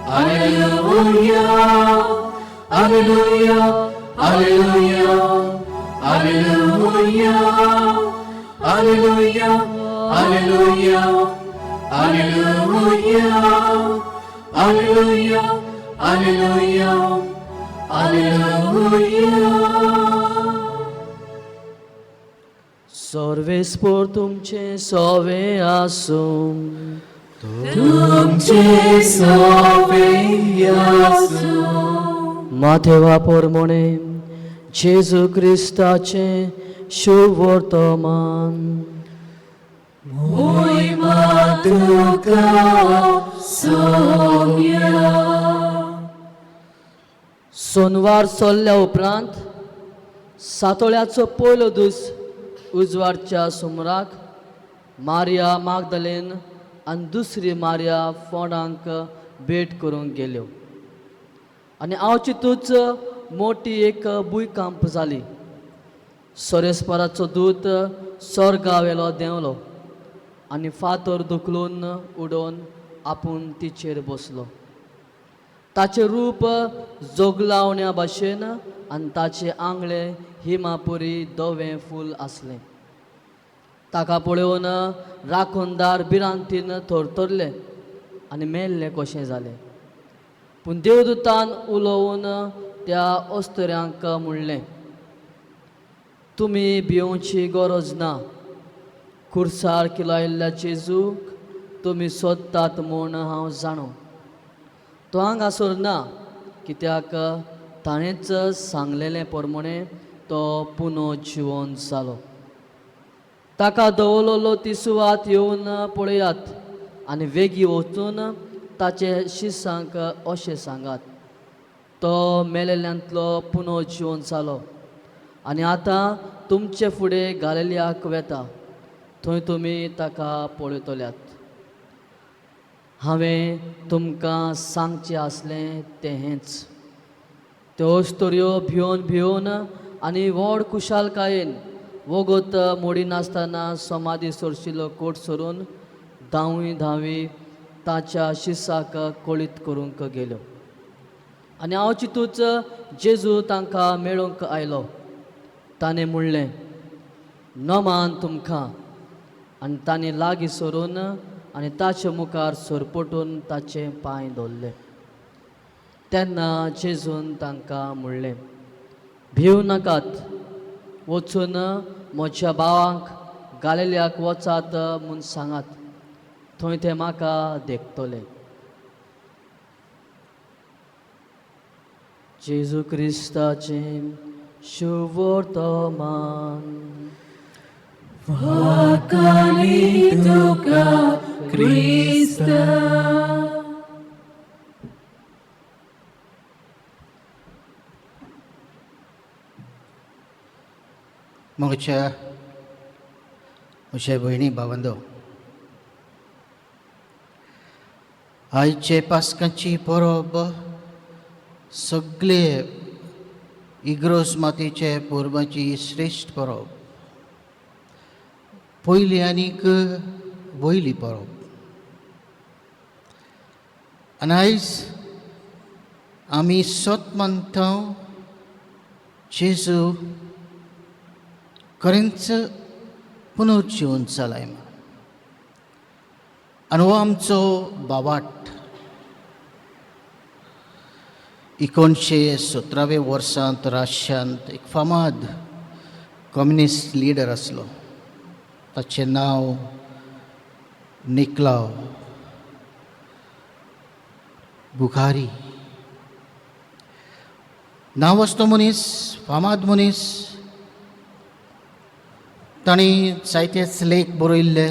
Alleluia, Alleluia, Alleluia, Alleluia, Alleluia, Alleluia, Alleluia, Alleluia, Alleluia, Alleluia. सर्वेस्पोर तुमचें सोवे आसूं. तुमचे सोवे आसूं. माथेवा पोरमोणे जेजू क्रिस्ताचें शुभ वर्तमान. मोहिमा तुका सोम्या. सोनवार सोल्ल्या उपरांत सातोळ्याचो पयलो दीस उजवाडच्या सुमराक मारिया मागदलेन आनी दुसरी मारिया फोंडांक भेट करूंक गेल्यो आनी आवचितूच मोटी एक भुंयकांप जाली. सोरेस्पराचो दूत सोर्गावेलो देंवलो आनी फातर धुकलून उडोवन आपूण तिचेर बसलो. ताचें रूप जोगलावण्या भाशेन आनी ताचें आंगळे हिमापुरी धवें फूल आसलें. ताका पळोवन राखणदार भिरांतीन थरथरले आनी मेल्लें कशें जालें. पूण देवदूतान उलोवन त्या अस्तुऱ्यांक म्हणलें, तुमी भियोवची गरज ना. खुर्सार किलायल्ल्या जेजूक तुमी सोदतात म्हूण हांव जाणो. तो हांगासर ना, कित्याक ताणेंच सांगलेलें प्रमाणें तो पुनो जिवन जालो. ताका दवरलेलो ती सुवात येवन पळयात आनी वेगीं वचून ताचे शिसांक अशें सांगात, तो मेलेल्यांतलो पुनो जिवन जालो आनी आतां तुमचे फुडें गालिलियाक वेता, थंय तुमी ताका पळयतल्यात. हांवें तुमकां सांगचें आसलें तें हेंच. त्यो अस्तुऱ्यो भिवन भिवन आनी व्हड खुशालकायेन वगत मोडिनासतना समाधी सोरशिल्लो कोट सरून धांवी धांवी ताच्या शिसाक कळीत करूंक गेल्यो. आनी हांव चितूच जेजू तांकां मेळूंक आयलो. ताणें म्हणलें, नमान तुमकां. आनी ताणें लागीं सरून आनी ताचे मुखार सरपटून ताचे पांय धरले. तेन्ना जेजून तांकां म्हणलें, भिव नाकात, वचून म्हज्या भावांक गालिलियाक वचात म्हूण सांगात, थंय ते म्हाका देखतले. जेजू क्रिस्ताचें शुभवर्तमान. वाकाली तुका क्रिस्ता. म्हज्या म्हज्या भयणी भावंदो, आयचे पास्कांची परब सगळे इग्रोज मातेचे परबाची श्रेश्ठ परब, पयली आनीक वयली परब. आनी आयज आमी सत मानता जेजू खरेंच पुनर्जिवन जालाय आनी हो आमचो बावाट. 1917 वर्सांत राश्यांत एक फामाद कम्युनिस्ट लिडर आसलो. ताचें नांव निकलाव बुखारी. नांव असतो मनीस, फामाद मनीस. तांणी जायतेच लेख बरयल्ले,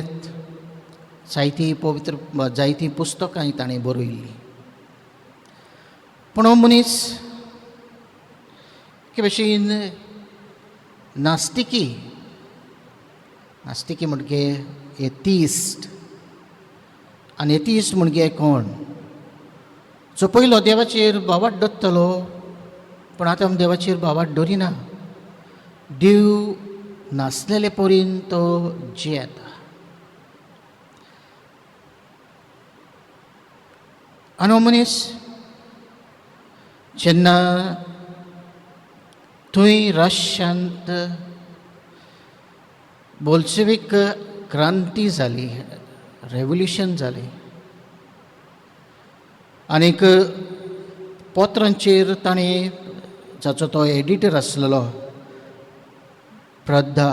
जायतीं पवित्र जायतीं पुस्तकांय ताणें बरयल्लीं. पूण हो मनीस एके भशेन नास्तिकी, नास्तिकी म्हणजे एथिस्ट. आनी एथिस्ट म्हणजे कोण जो पयलो देवाचेर भावार्थ दवरतलो, पूण आतां आमी देवाचेर भावार्थ दवरिना, देव नासलेले परीन तो जियेता. आनी हो मनीस जेन्ना थंय रशियांत बोल्शेवीक क्रांती जाली, रेवोल्युशन जालें, आनीक पत्रांचेर ताणें जाचो तो एडिटर आसलेलो, प्रद्धा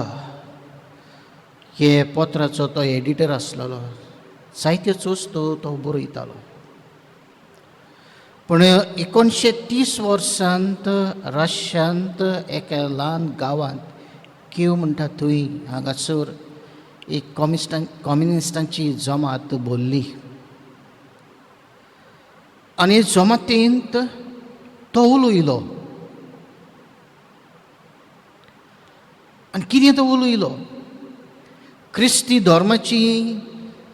हे पत्राचो तो एडिटर आसलेलो, जायत्योच वस्तू तो बरयतालो. पूण 1930 वर्सांत रशियांत एका ल्हान गांवांत कीव म्हणटा थंय हांगासर एक कम्युनिस्टांची जमात भरली आनी जमातींत तो उलयलो. आनी कितें तो उलयलो? क्रिस्ती धर्माची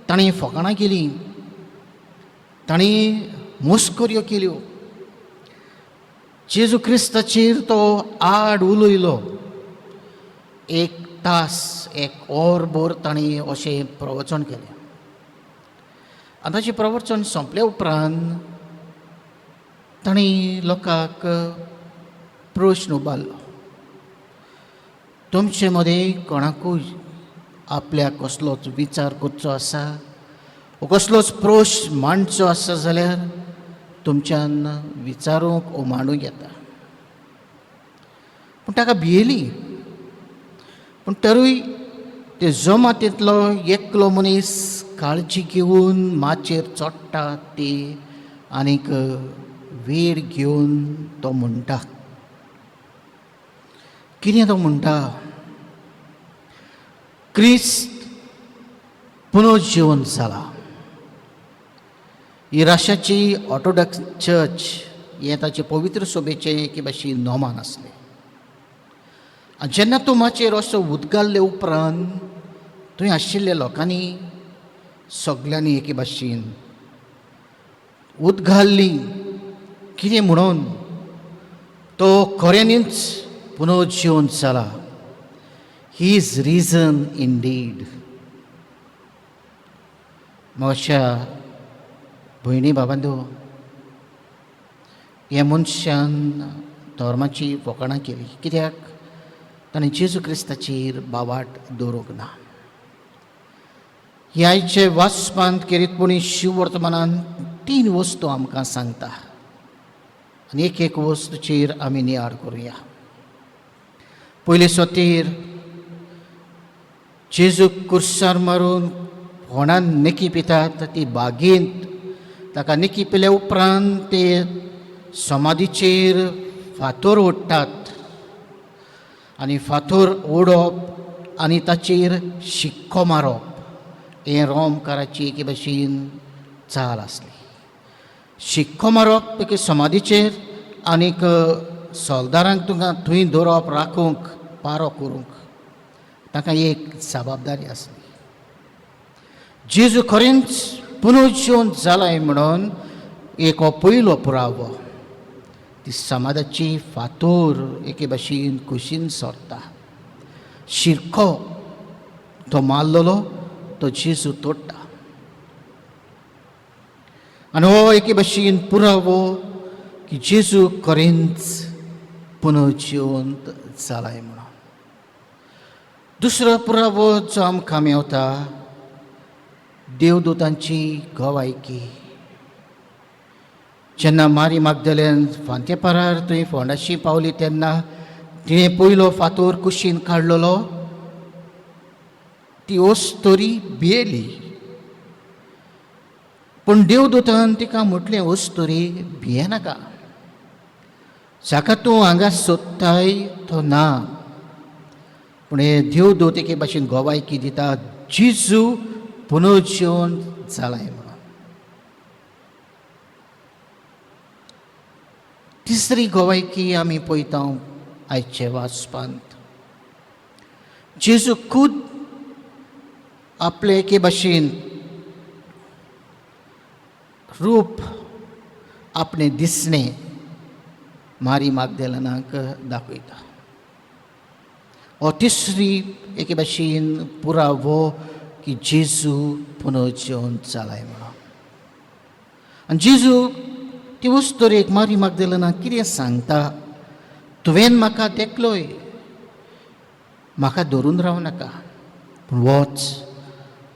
ताणें फकाणां केलीं, ताणें मस्कऱ्यो केल्यो, जेजू क्रिस्ताचेर तो आड उलयलो. एक तास, एक वरभर ताणें अशें प्रवचन केलें. आनी ताचें प्रवचन सोंपले उपरांत ताणें लोकांक प्रश्न उबारलो, तुमचे मदीं कोणाकूय आपल्याक कसलोच विचार करचो आसा वो कसलोच प्रश्न मांडचो आसा जाल्यार तुमच्यान विचारूंक वो मांडूंक येता. पूण ताका भियेली. पूण तरूय ते जमातींतलो एकलो मनीस काळजी घेवन माचयेर चडटा ती आनीक वेळ घेवन तो म्हणटा. कितें तो म्हणटा? क्रिस्त पुनर्जिवन जाला. ही रशियाची ऑर्थोडॉक्स चर्च हें ताचें पवित्र सभेचें एके भाशेन नोमान आसलें. आनी जेन्ना तूं माचयेर असो उदगारले उपरांत थंय आशिल्ल्या लोकांनी सगल्यांनी एके भाशेन उदगारली, कितें म्हणून? तो खऱ्यांनीच पुनर्जिवन जाला. He is risen indeed. म्हज्या भयणी बाबांनो, हे मनशान धर्माची फकाणां केली कित्याक ताणें जेजू क्रिस्ताचेर भावार्थ दवरूंक ना. ह्या आयचे वाचपांत खेरीतपणी शिववर्तमानान तीन वस्तू आमकां सांगता आनी एक एक वस्तूचेर आमी नियाळ करुया. पयले सोतीर जेजूक कुर्सार मारून फोंडान निकी पितात ती बागेंत ताका निकी पिल्या उपरांत ते समाधीचेर फातोर ओडटात आनी फातोर ओडप आनी ताचेर शिक्को मारप हें रोमकाराची एके भाशेन चाल आसली. शिक्को मारप एके समाधीचेर आनीक सोल्दारांक तुमकां थंय दवरप, राखूंक, पारो करूंक तांकां एक जबाबदारी आसली. जेजू खरेंच पुनर्जिवन जालाय म्हणून एक हो पयलो पुरावो. ती समाधाची फातोर एके भाशेन कुशीन सरता, शिरको तो मारलेलो तो जेजू तोडटा आनी हो एके भाशेन पुरावो की जेजू खरेंच पुनर्जिवंत जालाय म्हणून. दुसरो पुरावो जो आमकां मेवता, देवदूतांची गवायकी. जेन्ना मारी मागदलेन फांतेपारार थंय फोंडाशी पावली तेन्ना तिणें पयलो फातोर कुशीन काडलेलो. ती अस्तोरी भियेली. पूण देवदूतान तिका म्हटलें, अस्तोरी भियेनाका, जाका तूं हांगा सोदताय तो ना. पूण हे देवदूत एके भाशेन गोवायकी दिता, जेजू पुनर्जीवन जालाय म्हणून. तिसरी गोवायकी आमी पळयता आयचे वाचपांत. जेजू खूद आपले एके भाशेन रूप, आपणें दिसणें मारी मागदेलनाक दाखयता. हो तिसरी एके भाशेन पुरावो की जेजू पुनर्जीवन जालाय म्हणून. आनी जेजू ती वस्तुरेक मारी मागदेलनाक कितें सांगता, तुवें म्हाका देखलोय, म्हाका धरून रावं नाका, पूण वच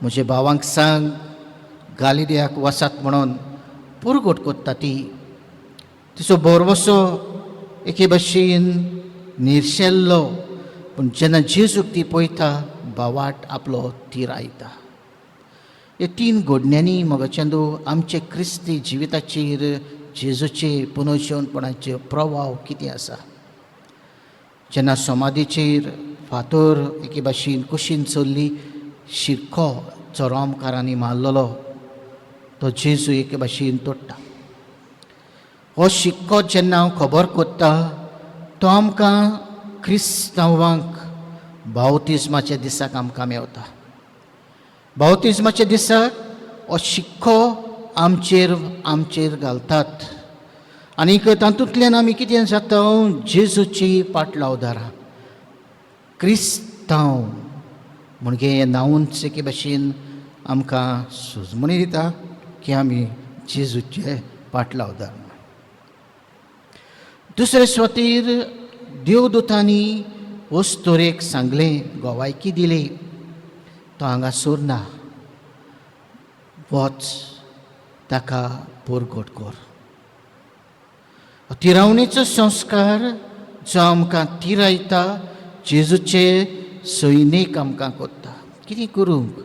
म्हजे भावांक सांग गालिलियाक वचात म्हणून पुरगोट कोत्ता. ती तिचो भरवसो एके भाशेन निर्शेल्लो, पूण जेन्ना जेजूक ती पळयता भावाट आपलो तिरायता. हे तीन घडण्यांनी मोगाचेंदो आमचे क्रिस्ती जिविताचेर जेजूचे पुनर्जीवनपणाचे प्रभाव कितें आसा. जेन्ना समाधीचेर फातर एके भाशेन कुशीन चल्ली, शिरको जो रोमकारांनी मारलेलो तो जेजू एके भाशेन तोडटा. हो शिक्को जेन्ना हांव खबर कोत्ता तो आमकां क्रिस्तांवांक बावतिज्माच्या दिसाक आमकां मेवता. बावतिज्माच्या दिसाक हो शिक्को आमचेर आमचेर घालतात आनीक तातूंतल्यान आमी कितें जाता, जेजूची पाटलावदारां क्रिस्तांव म्हणजे हें नांवूच एके भाशेन आमकां सुजमणी दिता की आमी जेजूचे पाटलावदार. दुसरे सुवातेर देवदूतांनी वस्तुरेक सांगलें, गोवायकी दिली, तो हांगा सोरना, वच ताका पोरगोट कर. तिरावणेचो संस्कार जो आमकां तिरायता, जेजूचे सैनीक आमकां कोत्ता, कितें करूंक,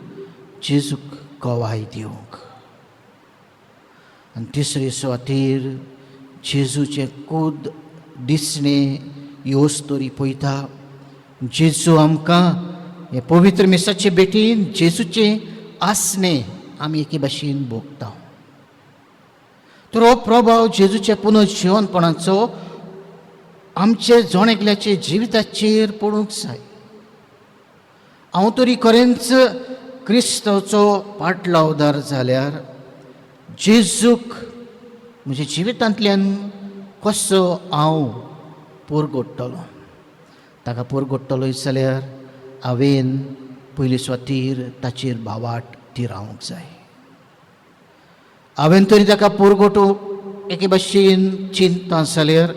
जेजूक गवाय दिवंक. आनी तिसरे सुवातेर जेजूचें कूद दिसणें ह्यो स्तोरी पळयता. जेजू आमकां हे पवित्र मिसाचे भेटीन जेजूचें आसणें आमी एके भाशेन भोगता. तर हो प्रभाव जेजूच्या पुनर्जिवनपणाचो आमचे जण एकल्याचे जिविताचेर पडूंक जाय. हांव तरी खरेंच क्रिस्ताचो पाटलावदार जाल्यार जेजूक म्हज्या जिवितांतल्यान कसो हांव पोरगोडटलो, ताका पोरगोडटलो जाल्यार हांवें पयले सुवातेर ताचेर भावाट तिरावंक जाय. हांवें तरी ताका पोरगोटूंक एके भाशेन चिंता जाल्यार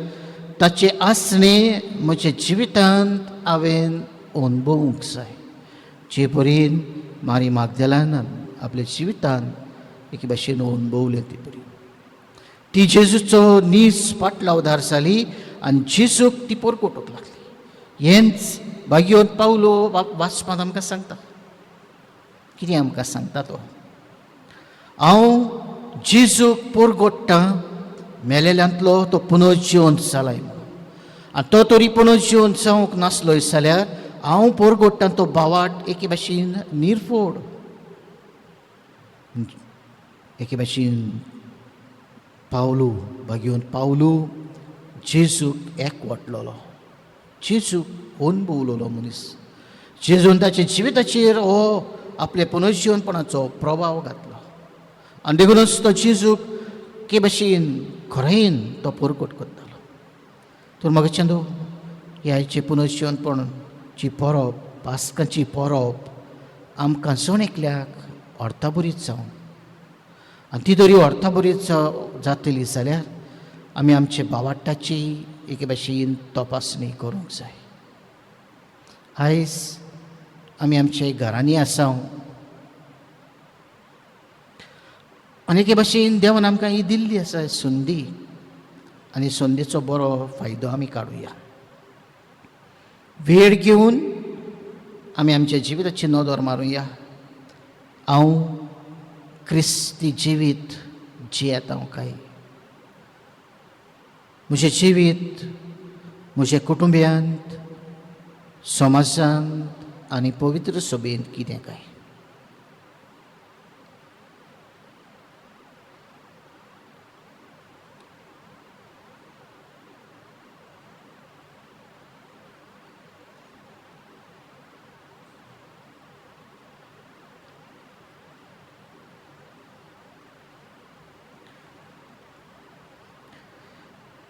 ताचें आसणें म्हज्या जिवितांत हांवें अणभवूंक जाय, जे परीन मारी मागदेलानान आपल्या जिवितांत एके भाशेन अणभवलें ते परीन. ती जेजूचो नीज पाटलावदार जाली आनी जेजूक ती पोरकोटूंक लागली. हेंच भाग्योन पावलो वाचपांत आमकां सांगता. कितें आमकां सांगता तो, हांव जेजूक पोरगोडटा, मेलेल्यांतलो तो पुनर्जिवन जालाय म्हणून. आनी तो तरी पुनर्जिवन जावंक नासलो जाल्यार हांव पोरगोडटा तो भावाट एके भाशेन निरफोड, एके भाशेन पावलू भाग्योन पावलू जेजूक एकवटलेलो, जेजूक अणभवलेलो मनीस. जेजून ताच्या जिविताचेर हो आपल्या पुनर्जिवनपणाचो प्रभाव घातलो आनी देखूनच तो जेजूक के भाशेन खरेन तो परगट करतालो. तर म्हाका चंदू ह्या आयचें पुनर्जिवनपण जी परब, पास्कांची परब आमकां जण एकल्याक अर्थाबरीत जावं, आनी ती तरी अर्थाबरीत जातली जाल्यार आमी आमचे भावाट्टाची एके भाशेन तपासणी करूंक जाय. आयज आमी आमच्या घरांनी आसा आनी एके भाशेन देवान आमकां ही दिल्ली आसा संदी, आनी संदीचो बरो फायदो आमी काडुया. वेळ घेवन आमी आमच्या जिविताची नदर मारुया. हांव क्रिस्ती जिवीत जियेता काय? म्हजें जिवीत म्हज्या कुटुंबियांत, समाजांत आनी पवित्र सभेंत कितें काय?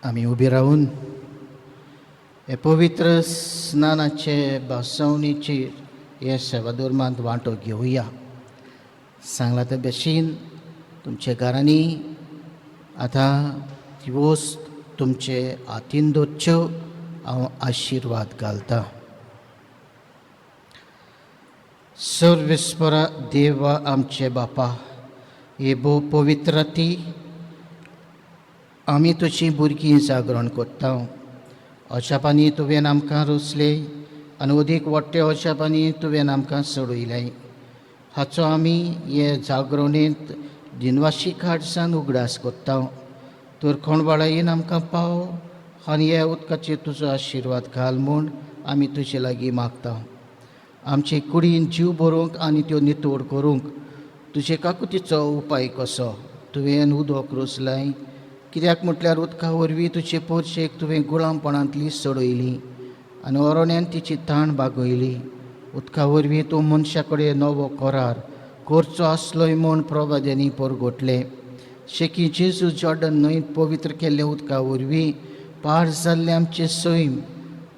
आमी उबी रावून हे पवित्र स्नानाचे भासावणीचेर हे सेवाधर्मांत वांटो घेवया. सांगला ते भशेन तुमच्या घरांनी आतां ती वस्त तुमचे हातीन दवरच्यो हांव आशिर्वाद घालतां. सर्वेस्परा देवा आमचे बापा, हे भोव पवित्र ती आमी तुजी भुरगीं जागरण कोत्ता. अजापांनी तुवें आमकां रोसले आनी अदीक वाडटे अजापांनी तुवें आमकां सोडयलें. हाचो आमी हे जागरणेंत दिनवाशी काळजान उगडास कोत्ता. तर कोणवाळायेन आमकां पाव आनी ह्या उदकाचेर तुजो आशिर्वाद घाल म्हूण आमी तुजे लागीं मागता. आमचे कुडीन जीव भरूंक आनी त्यो नितळ करूंक तुजे काकुतीचो उपाय कसो तुवें उदक रोसलाय. कित्याक म्हटल्यार उदका वरवीं तुजे पोरशेक तुवें गुलामपणांतली सोडयली आनी ओरोण्यान तिची ताण बागयली. उदका वरवीं तूं मनशा कडेन नवो करार करचो आसलोय म्हूण प्रवाद्यांनी परगटलें. शेकी जेजू जॉर्डन न्हंयत पवित्र केल्ल्या उदका वरवीं पार जाल्लें आमचें सैम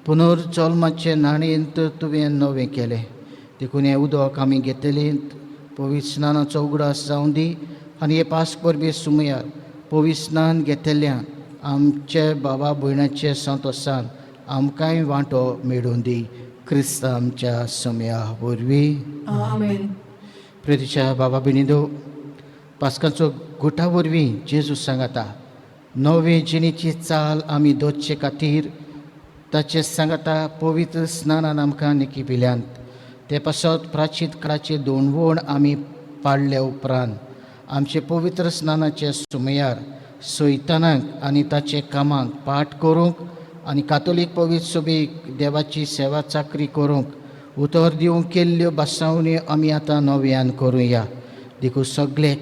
पुनर्जल्माचे न्हाणयेंत तुवें नवें केलें. देखून हें उदक आमी घेतलें पवित्र स्नानाचो उगडास जावं दी आनी हे पास परबे सुमयार पवित्र स्नान घेतल्या आमचे बाबा भयणाचे संतोसान आमकांय वांटो मेळूं दी. क्रिस्त आमच्या समया वरवीं. आमेन. प्रितीच्या बाबा भयणींनो, पास्कांचो गुटा वरवीं जेजू सांगाता नवे जिणेची चाल आमी दवरचे खातीर ताचे सांगाता पवित्र स्नानान आमकां निकी पिल्यांत. ते पासत प्राचीन काळाचे दोनवण आमी पाडले उपरांत आमचे पवित्र स्नानाचे सुमयार सैतानाक आनी ताचे कामाक पाठ करूंक आनी कातोलीक पवित्र सभेक देवाची सेवा चाकरी करूंक उतर दिवंक केल्ल्यो भासावण्यो आमी आतां नव्यान करुया. देखून सगळे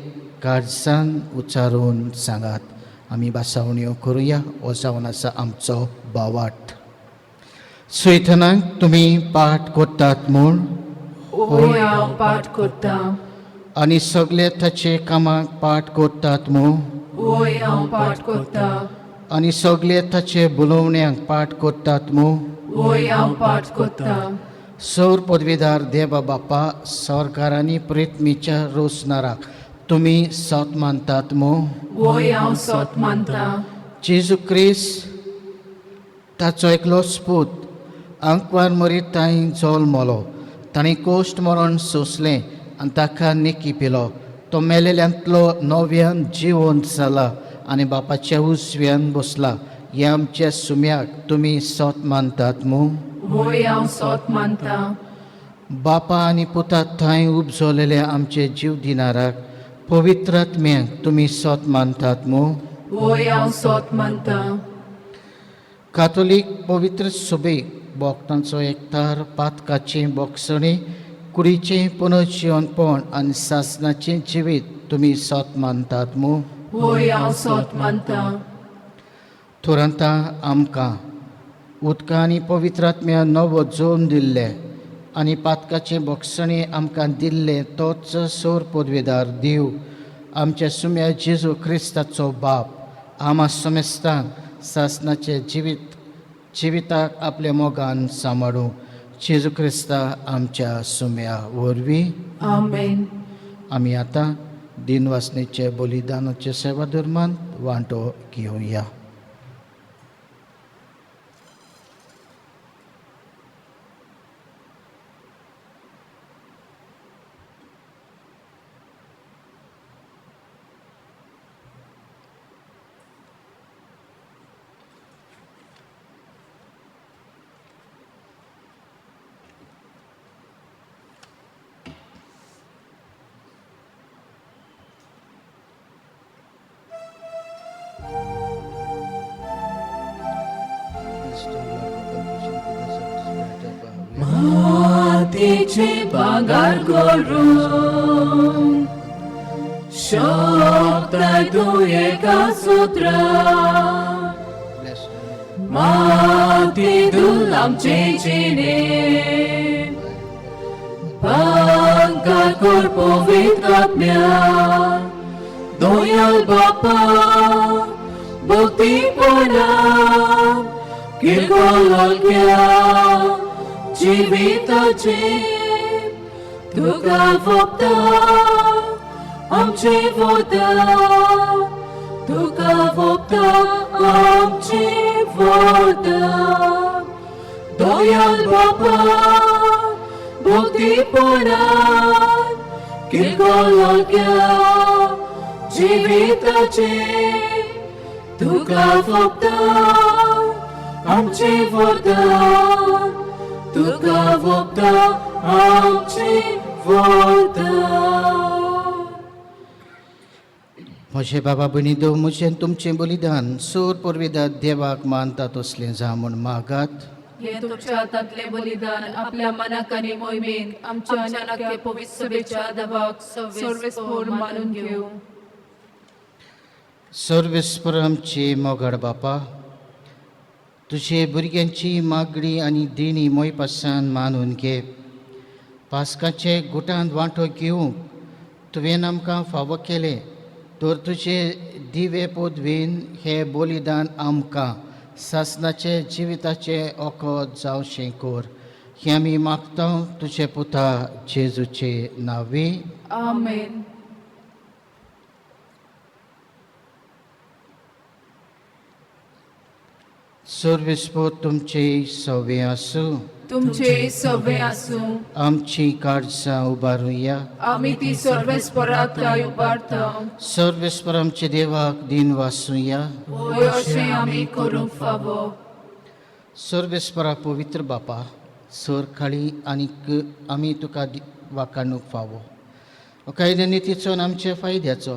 काळजान उच्चारून सांगात. आमी भासावण्यो करुया. हो जावन आसा आमचो बावाट. सैतानाक तुमी पाठ करतात म्हूण होय हांव पाठ करता. आनी सगळे ताचे कामाक पाठ करतात म्हूण होय हांव पाठ करता. आनी सगळे ताचे बोलोवण्यांक पाठ करतात म्हूण होय हांव पाठ करता. सौर पदवीदार देवा बापा, सरकारांनी प्रितमीच्या रोसनाराक तुमी सत मानतात म्हूण होय हांव सत मानता. जेजू क्रिस्त ताचो एकलो पूत आंकवार मरीत तांय जल्मलो. ताणें कोश्ट मरण सोंसलें आनी ताका निकी पिलो. तो मेलेल्यांतलो नव्यान जिवंत जाला आनी बापाच्या उजव्यान बसला. हे आमच्या सुम्याक तुमी सत मानतात म्हूण होय हांव सत मानता. बापा आनी पुता थंय उपजलेले आमचे जीव दिनाराक पवित्र आत्म्याक तुमी सत मानतात म्हूण होय हांव सत मानता. कातोलीक पवित्र सभेक भक्तांचो एकतार, पातकाचें बोगसणें, कुडीचें पुनर्जिवनपण आनी सासनाचें जिवीत तुमी सत मानतात म्हूण होय हांव सत मानता. तुरंता आमकां उदका आनी पवित्र आत्म्या नवो जोन दिल्ले आनी पातकाचें बोगसणें आमकां दिल्लें तोच सोर पदवेदार देव आमच्या सुम्या जेजू क्रिस्ताचो बाप आमा समेस्तांक सासनाचें जिवीत जिविताक आपल्या मोगान सांबाळूं. जेजू क्रिस्ता आमच्या सुम्या वरवीं. आमेन. आमी आतां दिनवासनेचे बलिदानाचे सेवा धर्मांत वांटो घेवया. सोर्गीचे भांगर करूंक शकता तूं एका सुत्रा माती धूल आमचे जिणे भांगर कर पवित्र आत्म्या दोयाल बापा भक्तीपणा किरकोळ जिविताचे तुका फक्त आमचे वरदान तुका फक्त आमचे वरदान दयाल बापा भक्तीपणान किरकोळ जिविताचे तुका फक्त आमचे वरदान तुका फक्त आमचे वरदान. म्हजे बाबा भयणी देव म्हजें तुमचें बलिदान सूर पुर्विदात देवाक मानता तसलें जावं म्हूण मागात. हे तुमच्या हातांतलें बलिदान आपल्या मनाक आनी मोहिमेक आमच्या आनी आख्या पवित्र सभेच्या देवाक सर्वेस्पोर मानून घेवं. सर्वेस्पर आमचे मोगाड बापा, तुजे भुरग्यांची मागणी आनी देणी मोयपासान मानून घे. पास्काचे गुटांत वांटो घेवंक तुवें आमकां फावो केलें तर तुजे दिवे पदवीन हें बलिदान आमकां सासनाचे जिविताचें ओखद जावचें कर, हें आमी मागता तुजे पुता जेजूचे नांवे. आमेन. सर्वेस्पोर तुमचे सवे आसूं. तुमचे सवे आसूं. आमची काळजां उबारुया. आमी ती सर्वेस्पराक थंय उबारता. सर्वेस्पर आमच्या देवाक दिन वासुया. होय, अशें आमी करूंक फावो. सर्वेस्परा पवित्र बापा, सर खाळी आनीक आमी तुका वाखाणूंक फावो कायदे नितीचो आनी आमच्या फायद्याचो,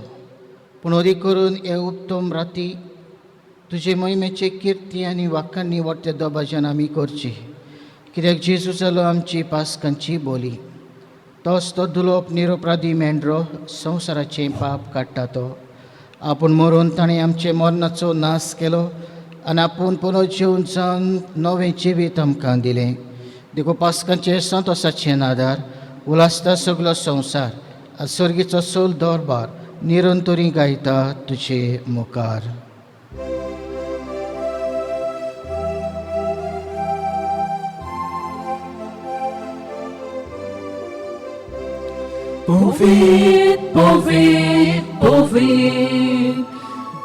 पूण अदीक करून हे उत्तम राती तुजे मोहिमेचे किर्ती आनी वाखाणणी वट्टे दबाज्यान आमी करची, कित्याक जेजू जालो आमची पास्कांची बोली. तोच तो दुलोप निरोपराधी मेंढरो संवसाराचें पाप काडटा तो आपूण मरून ताणें आमचें मरणाचो नाश केलो आनी आपूण पुनः जेवन जावन नवें जिवीत आमकां दिलें. देखून पास्कांचें संतोसाचें आदार उलासता सगलो संवसार आनी सर्गीचो सोल दरबार निरंतरी गायता तुजे मुखार. Povit, povit, povit,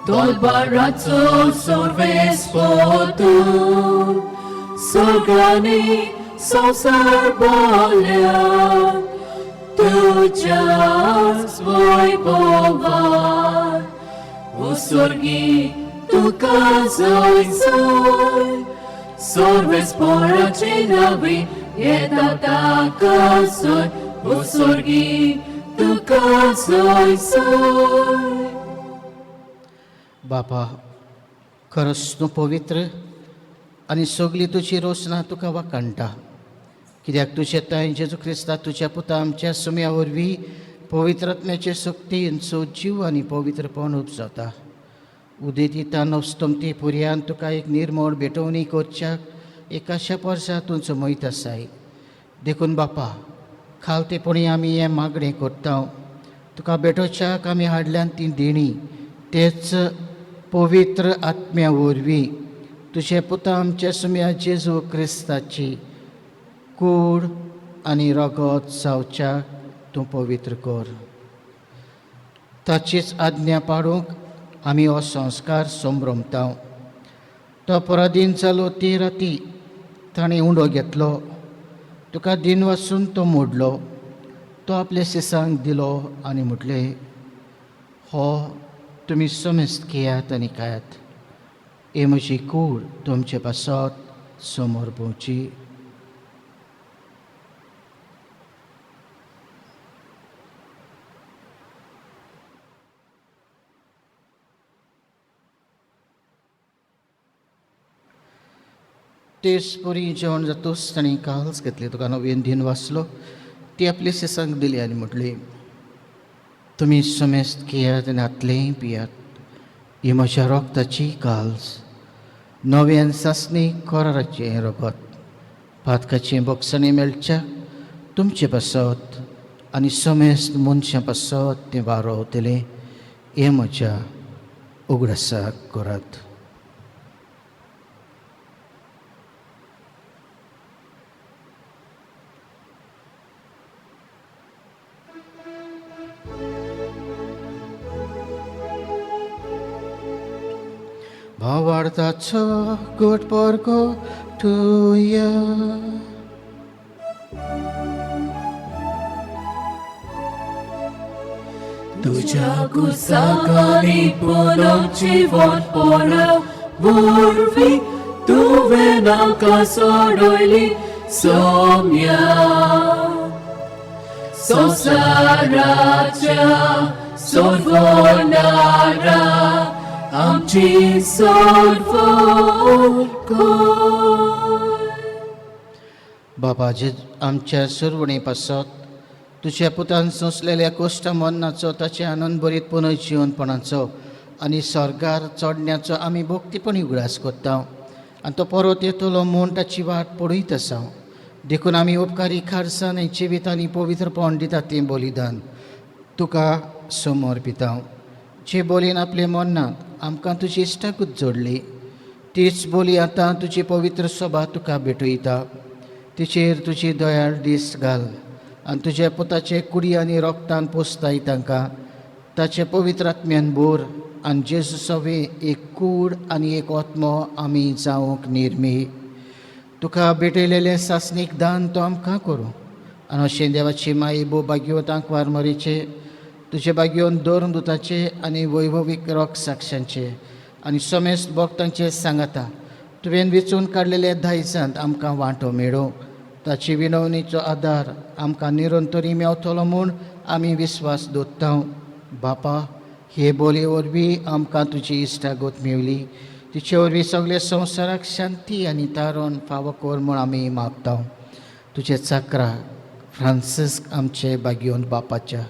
Dolbarazzo sorvespotu, Sorgani संसार बोल्या, तुझ्याच वैभवान, उसर्गी तुका जय जय, सर्वेस्पोराचे नावे येता ताका जय, उसर्गी तुका जय जय. बापा, खरंच तूं पवित्र आनी सगली तुजी रोसना तुका वाखाणटा, कित्याक तुजे तांय जेजू क्रिस्ता तुज्या पुता आमच्या सुम्या वरवीं पवित्र आत्म्याचे शक्तीन सो जीव आनी पवित्रपण उपजता. उदेतीता नवस्तमती पुर्यान तुका एक निर्मळ भेटवणी करच्याक एकाशा वर्सा तुमचो मोहित आसाय. देखून बापा, खालतेपणी आमी हें मागणें करता, तुका भेटोवच्याक आमी हाडल्यान ती देणी तेच पवित्र आत्म्या वरवीं तुजे पुता आमच्या सुम्या जेजू क्रिस्ताची कूड आनी रगत जावच्याक तूं पवित्र कर. ताचीच आज्ञा पाळूंक आमी हो संस्कार संभ्रमता. तो पराधीन जालो ती राती ताणें उंडो घेतलो, तुका दिन वासून तो मोडलो, तो आपल्या शिसांक दिलो आनी म्हटलें, हो तुमी समेस्त घेयात आनी खायात, ही म्हजी कूड तुमचे पासत समोर पोवची. तेच परी जेवण जातूच ताणें काल्स घेतली, तुका नवीन दिन वाचलो, ती आपली शिसांक दिली आनी म्हटली, तुमी समेस्त घेयात आनी हातलेंय पियात, ही म्हज्या रोगताची काल्स, नव्यान सासणी कराराचें रगत, पातकाचें बोगसणें मेळच्या तुमचे पासत आनी समेस्त मनशां पासत तें वारोवतलें, हें म्हज्या उगडासाक करात. भावार्थाचो गोट पोरको तुया. तुज्या कुसाकानी पुनर्जीवनपणा वरवीं तुवें आमकां सोडयली सोम्या. संवसाराच्या सोडवणारा आमची सोडवण कर. बाबा जे आमच्या सुरवणे पासत तुज्या पुतान सोंसलेल्या कोश्ट मरणाचो, ताचे आनंद भरीत पुनर्जिवनपणाचो आनी स्वर्गार चडण्याचो आमी भक्तीपणी उगडास करता आनी तो परत येतलो म्हूण ताची वाट पळयत आसा. देखून आमी उपकारी खारसान आनी जिवीत आनी पवित्रपण दिता तें बलिदान तुका समर्पिता. जे बोलयेन आपले मरणांत आमकां तुजी इश्टाकूच जोडली, तीच बोली आतां तुजी पवित्र सभा तुका भेटयता. तिचेर तुजी दयाळ दीस घाल आनी तुज्या पुताचे कुडी आनी रोगतान पोसताय तांकां ताचे पवित्र आत्म्यान बोर आनी जेजू सवे एक कूड आनी एक आत्मो आमी जावंक निर्मी. तुका भेटयलेलें सासणीक दान तो आमकां करूं आनी अशें देवाची माई भो भाग्यवत आंकवार मरीचे, तुजे भाग्योवन दोन दुताचे आनी वैभवीक रोग साक्षांचे आनी समेस्त भक्तांचे सांगाता तुवें विचून काडलेले दायजांत आमकां वांटो मेळूं. ताची विनवणीचो आदार आमकां निरंतरी मेवतलो म्हूण आमी विस्वास दवरता. बापा, हे बोलये वरवीं आमकां तुजी इश्टागत मेवली, तिचे वरवीं सगळे संवसाराक शांती आनी तारण फावो कर म्हूण आमी मागता. तुजे चाकरा फ्रांसिस्क आमचे बागयोन बापाच्या,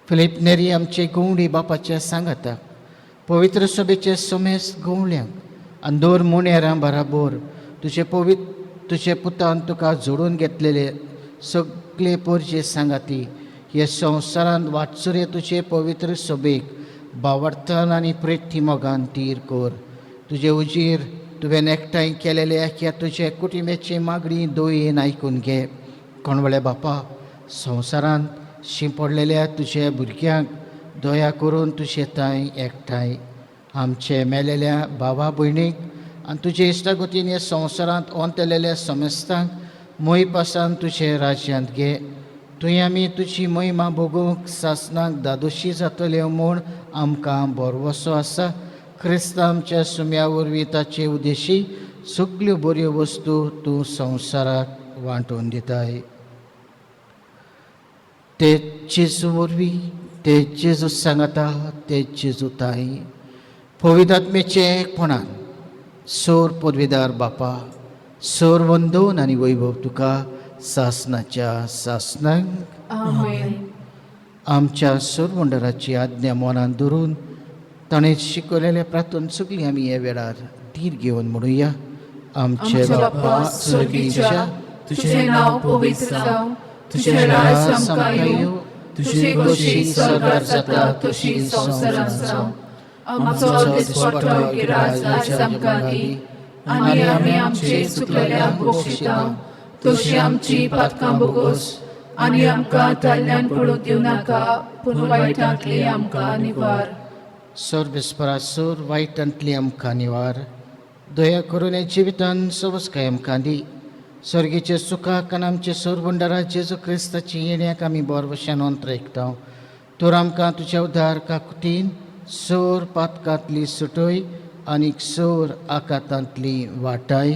फिलीप नेरी आमचे गवंडी बापाच्या सांगाताक, पवित्र सभेचे समेस्त गवळ्यांक आनी दर मुनेरां बराबर तुजे पवित्र तुजे पुतान तुका जोडून घेतलेले सगळे पोरजे सांगाती हे संवसारांत वाटसुरे तुजे पवित्र सभेक बावडतान आनी प्रेती मोगान तीर कर. तुजे उजीर तुवें एकठांय केलेले ह्या तुजे कुटुंबाची मागणी दोयेन आयकून घे. कोणवळे बापा, संवसारांत शिंपडलेल्या तुज्या भुरग्यांक दया करून तुजे तांय एकठांय आमचे मेलेल्या भावा भयणीक आनी तुजे इश्टागतीन ह्या संवसारांत ओंतलेल्या समेस्तांक मोयपासान तुजे राज्यांत घे. थंय आमी तुजी महिमा भोगूंक सासनाक दादोशी जातले म्हूण आमकां भरवसो आसा. क्रिस्त आमच्या सुम्या वरवीं ताचे उद्देशी सगल्यो बऱ्यो वस्तू तूं संवसाराक वांटून दिताय. ते जेजू वरवीं, ते जेजू सांगाता, ते जेजू ताई पवित्र आत्म्याचे एकपणान सोर पदवीदार बापा, सोर वंदोन आनी वैभव तुका सासनाच्या सासनाक. आमेन. आमच्या सोरमंडळाची आज्ञा मनान धरून ताणें शिकयलेल्या प्रार्थन सगळीं आमी ह्या वेळार धीर घेवन म्हणुया. आमचे आमच्या बापा स्वर्गीच्या, तुझें नांव पवित्र जावं, तुझें राज आमकां येवं, तुजी खोशी स्वर्गार जाता तशी संवसारांत जावं. आमचो दिसपट्टो गिराज आयज आमकां दी आनी आमी आमचे चुकलेल्यांक बक्षिता तशी आमची पातकां बोगोस आनी आमकां ताल्ल्यान पडूंक दिवं नाका, पूण वायटांतली आमकां निवार. सोर सोर वायटांतली आमकां निवार. दया करून ह्या जिवितान सवसकाय आमकां दी. स्वर्गीचे सुखाक आनी आमचे सोरबंडारा जेजू क्रिस्ताची येण्याक आमी बोरवशान अंतरेकता. तर आमकां तुज्या उदार काकुतीन सोर पातकांतली सुटय आनी सोर आकातांतली वाटाय.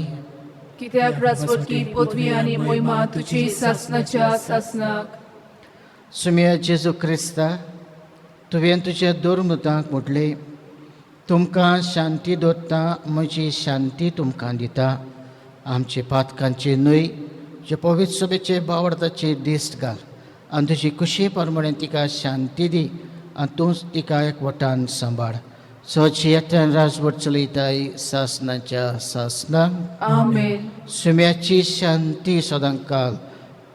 कित्याक राजवटकी पदवी आनी मोहिमा तुजी सासनाच्या सासनाक. सुम्या जेजू क्रिस्ता, तुवें तुज्या दोरमुतांक म्हटलें, तुमकां शांती दवरता, म्हजी शांती तुमकां दिता. आमचे पातकांचे न्हय जे पवित्र सभेचे बावडताचे दिश्ट घाल आनी तुजी कुशी प्रमाणे तिका शांती दी आनी तूंच तिका एकवटान सांबाळ. स्वच्छ येत्यान राजवट चलयताय सासनाच्या सासनाक. आमेन. सुम्याची शांती सदांकाल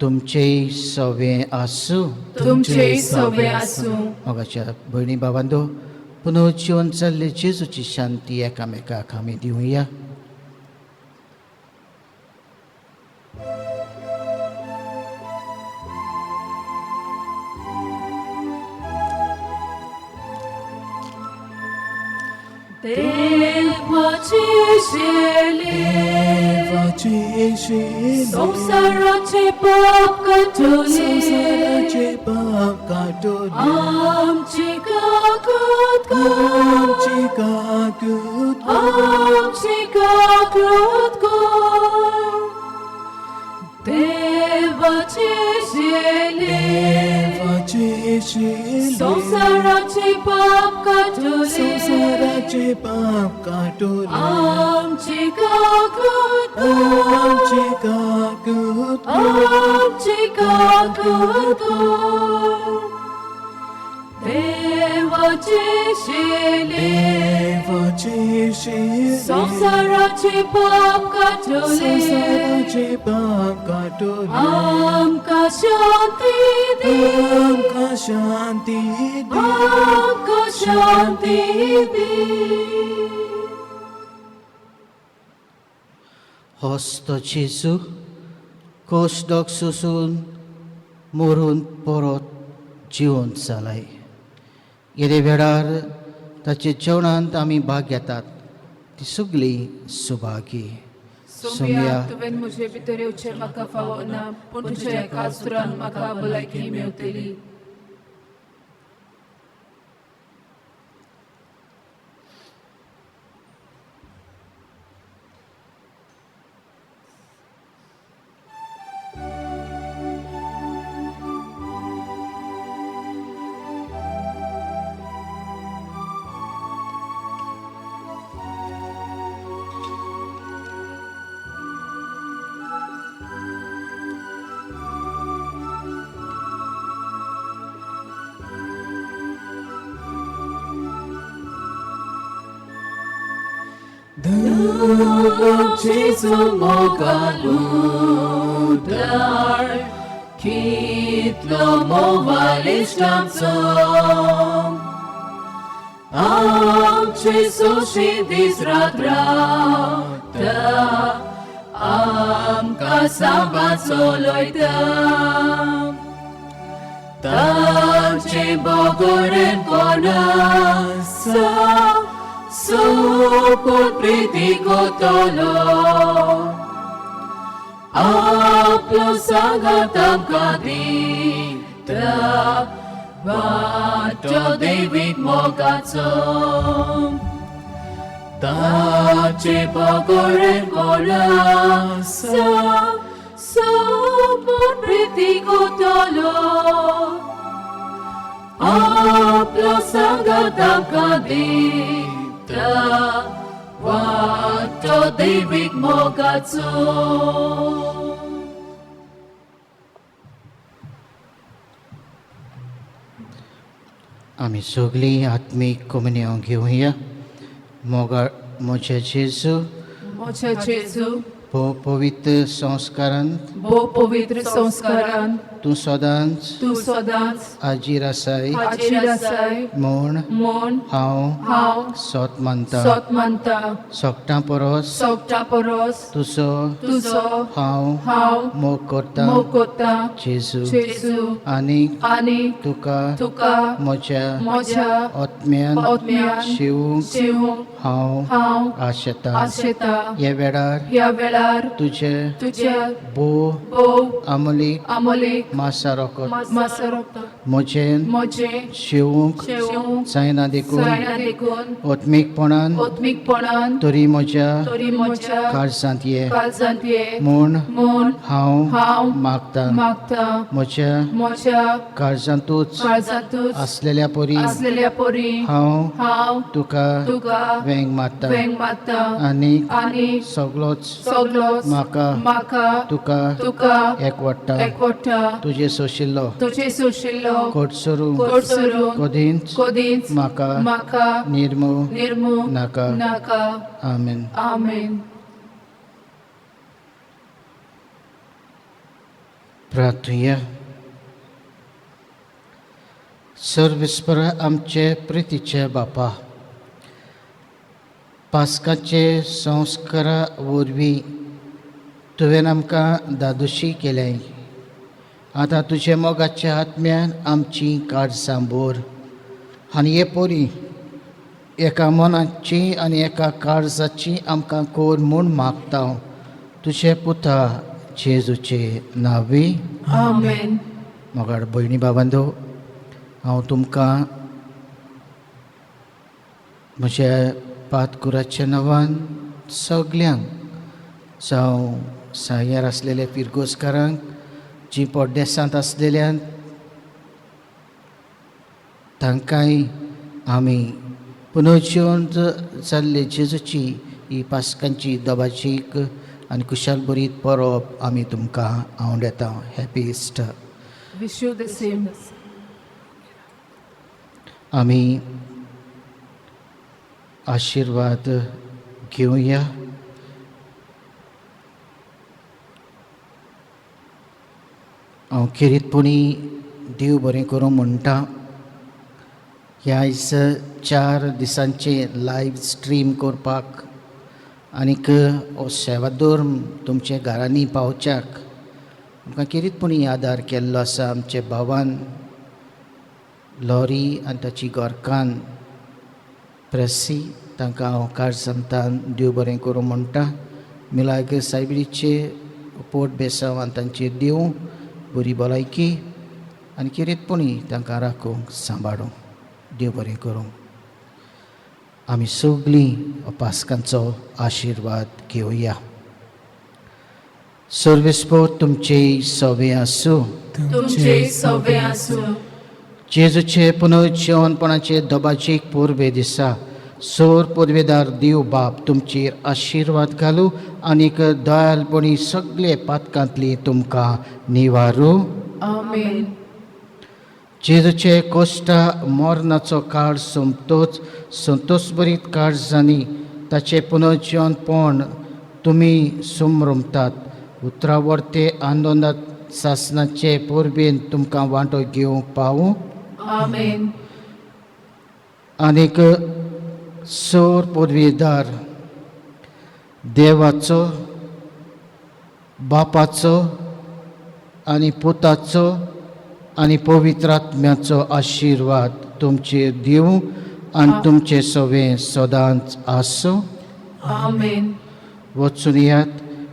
तुमचेय सवें आसूं. तुमचेय सवे आसूं. मोगाच्या भयणी भावांदो, पुनर्जिवन जाल्ले जेजूची शांती एकामेकाक आमी दिवया. देवाची शेली, संवसाराचे पाप काडटले, पाप काडटले, आमची काकूत कर, आमची काकूत, आमची काकूत कर. देवाची शेली, देवाची शिले, संवसाराचे पाप काडटले, संवसाराचे पाप काडटले, आमची काकूत कर, आमची काकूत, आमची काकूत कर. देवाची शेली, देवाची शिले, संवसाराचे पाप काडटले, संवसाराचे पाप काडटले, आमकां शांती दी, आमकां शांती दी, आमकां शांती दी. होच तो जेजू कोश डोक सोसून मरून परत जिवन जालाय. येदे वेळार ताच्या जेवणांत आमी भाग घेतात ती सगळी सुभागी. सोम्या, तुवें म्हजे भितर येवचें म्हाका फावो ना, पूण तुज्या एका सुरान म्हाका भलायकी मेवतली. Jesu mogaludar, kitlo movalistamso. Am Jesu shidisradrata, am kasambatsoloita. Tanche bogoren konasa, sopor priti kotolo. Aplo sangatam kadita, vato David mogatso. Tache bogoren konasa, sopor priti kotolo. Aplo sangatam kadita, vato David mogatso. आमी सगळीं आत्मीक कोमुनियांव घेवया. मोगाळ म्हज्या जेजू, म्हज्या जेजू, भोव पवित्र संस्कारांत, भोव पवित्र संस्कारान, तूं सदांच तूं सदांच हाजीर आसाय हाजीर आसाय म्हूण म्हूण हांव हांव सोत मानता. सोत मानता. सोगटां परस सोगटां परस तुजो तुजो हांव हांव मोग करता. मोग करता. जेजू, जेजू, आनी आनी तुका तुका म्हज्या म्हज्या आत्म्यान आत्म्यान शिवूंक शिवूंक हांव हांव आशेतां. आशेता. ह्या वेळार ह्या वेळार तुजें तुज्या भोव भोव अमलीक अमोलीक मासा रोखत मासा रोखता म्हजें म्हजें शिवूंक शिवूंक जायना देखून जायना देखून आत्मीकपणान आत्मीकपणान तरी म्हज्या तरी म्हज्या काळजांत ये काळजांत ये म्हूण म्हूण हांव हांव मागता. मागता. म्हज्या म्हज्या काळजांतूच काळजांतूच आसलेल्या परी आसलेल्या परी हांव हांव तुका तुका वेंग मारता वेंग मारता आनी आनी सगळोच सगळो सगलोच म्हाका म्हाका तुका तुका एकवटा एकवटा तुजे सोशिल्लो तुजे सोशिल्लो कोटसरू कोटसरू कदींच कदींच म्हाका म्हाका निर्मू निर्मू नाका. नाका. आमेन. आमेन. प्रार्थुया. सर्वेस्पर आमचे प्रितीचे बापा, पास्काचे संस्कारा वरवीं तुवें आमकां दादोशी केलें. आतां तुजे मोगाच्या आत्म्यान आमची काळजां भर आनी हे पोरी एका मनाची आनी एका काळजाची आमकां कोर म्हूण मागता, तुजे पुता जेजूचे नांवी. आमेन. मोगाळ भयणी भावांनो, हांव तुमकां म्हज्या पातकुराच्या नांवान सगल्यांक, जावं सांग्यार आसलेल्या पिरगोजकारांक, जीं पोड्डेसांत आसलेल्यांक, तांकांय आमी पुनर्जिवंत जाल्ले जेजूची ही पास्कांची दबाजीक आनी कुशाल बरीत परब आमी तुमकां आवडटा. Happy Easter. Wish you the same. आमी आशिर्वाद घेवया. हांव खेरीतपणी देव बरें करूं म्हणटा. ह्या आयज 4 दिसांचे लायव्ह स्ट्रीम करपाक आनीक हो सेवाधर्म तुमच्या घरांनी पावच्याक आमकां खेरीतपणी आदार केल्लो आसा आमचे भावान लॉरी आनी ताची घरकान्न प्रेसी. तांकां हांव काळजांतल्यान देव बरें करूं म्हणटा. मिलाग्र सायबिणीचे पोट बेसांव आनी तांचेर दिवं बरी भलायकी आनी खेरीतपणी तांकां राखूंक सांबाळूंक. देव बरें करूं. आमी सगळीं पास्कांचो आशिर्वाद घेवया. सर्वेस्पर तुमचे सवे आसूं. तुमचे सवे आसूं. जेजूचे पुनर्जिवनपणाचे दबाजीक पुर्वे दिसा सोर पुर्वेदार देव बाप तुमचेर आशिर्वाद घालूं आनीक दयालपणी सगळे पातकांतली तुमकां निवारू. आमेन. जेजूचे कोश्टा मरणाचो काळ सोंपतोच संतोषभरीत काळजांनी ताचें पुनर्जिवनपण तुमी समरमतात. उतरावर्ते आंदोलनात सासणाचे परबेन तुमकां वांटो घेवंक पावूं. आमेन. आनीक सोर पुर्वेदार देवाचो, बापाचो आनी पुताचो आनी पवित्र आत्म्याचो आशिर्वाद तुमचेर दिवं आनी तुमचें सवें सदांच आसूं. आमेन. वचून येयात.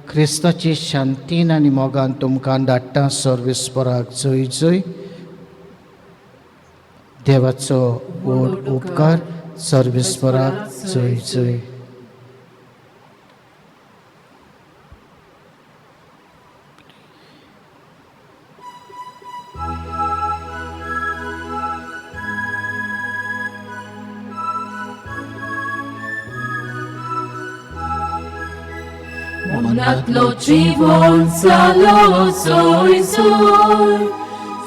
क्रिस्ताची शांतीन आनी मोगान तुमकां धाडटा. सर्वेस्पराक जय जय. देवाचो व्हड उपकार. सर्वेस्पराक जय जय. मनांतलो जीवन जालो जोय जोय,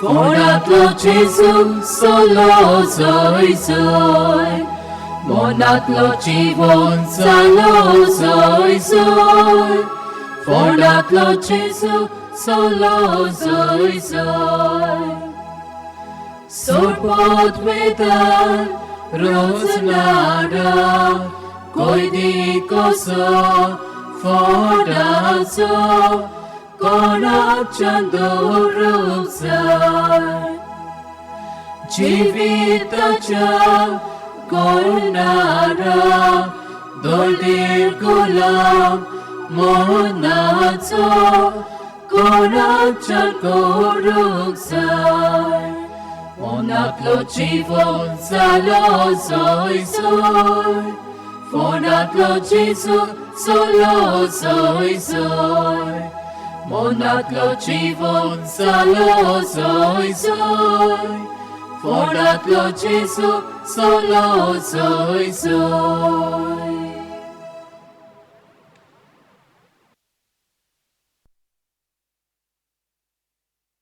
फोंडांतलो जेजू सोलो जोय जोय. मनांतलो जीवन जालो जोय जोय, फोंडांतलो जेजू सोलो जोय जोय. सोडपोत वेदार रोज नाडा कोयदी कसो फोंडाचो कोणाच्यान दवरूंक जाय. जिविताच्या कोणारा दळडीर गुलाम मनाचो कोणाच्यान करूंक जाय. मनांतलो जीवन जालो जोय जोय, फोंडांतलो जेजू सोलो जोय जोय. मनांतलो जीवन जालो जोय जोय, फोंडांतलो जेजू सोलो जोय जोय.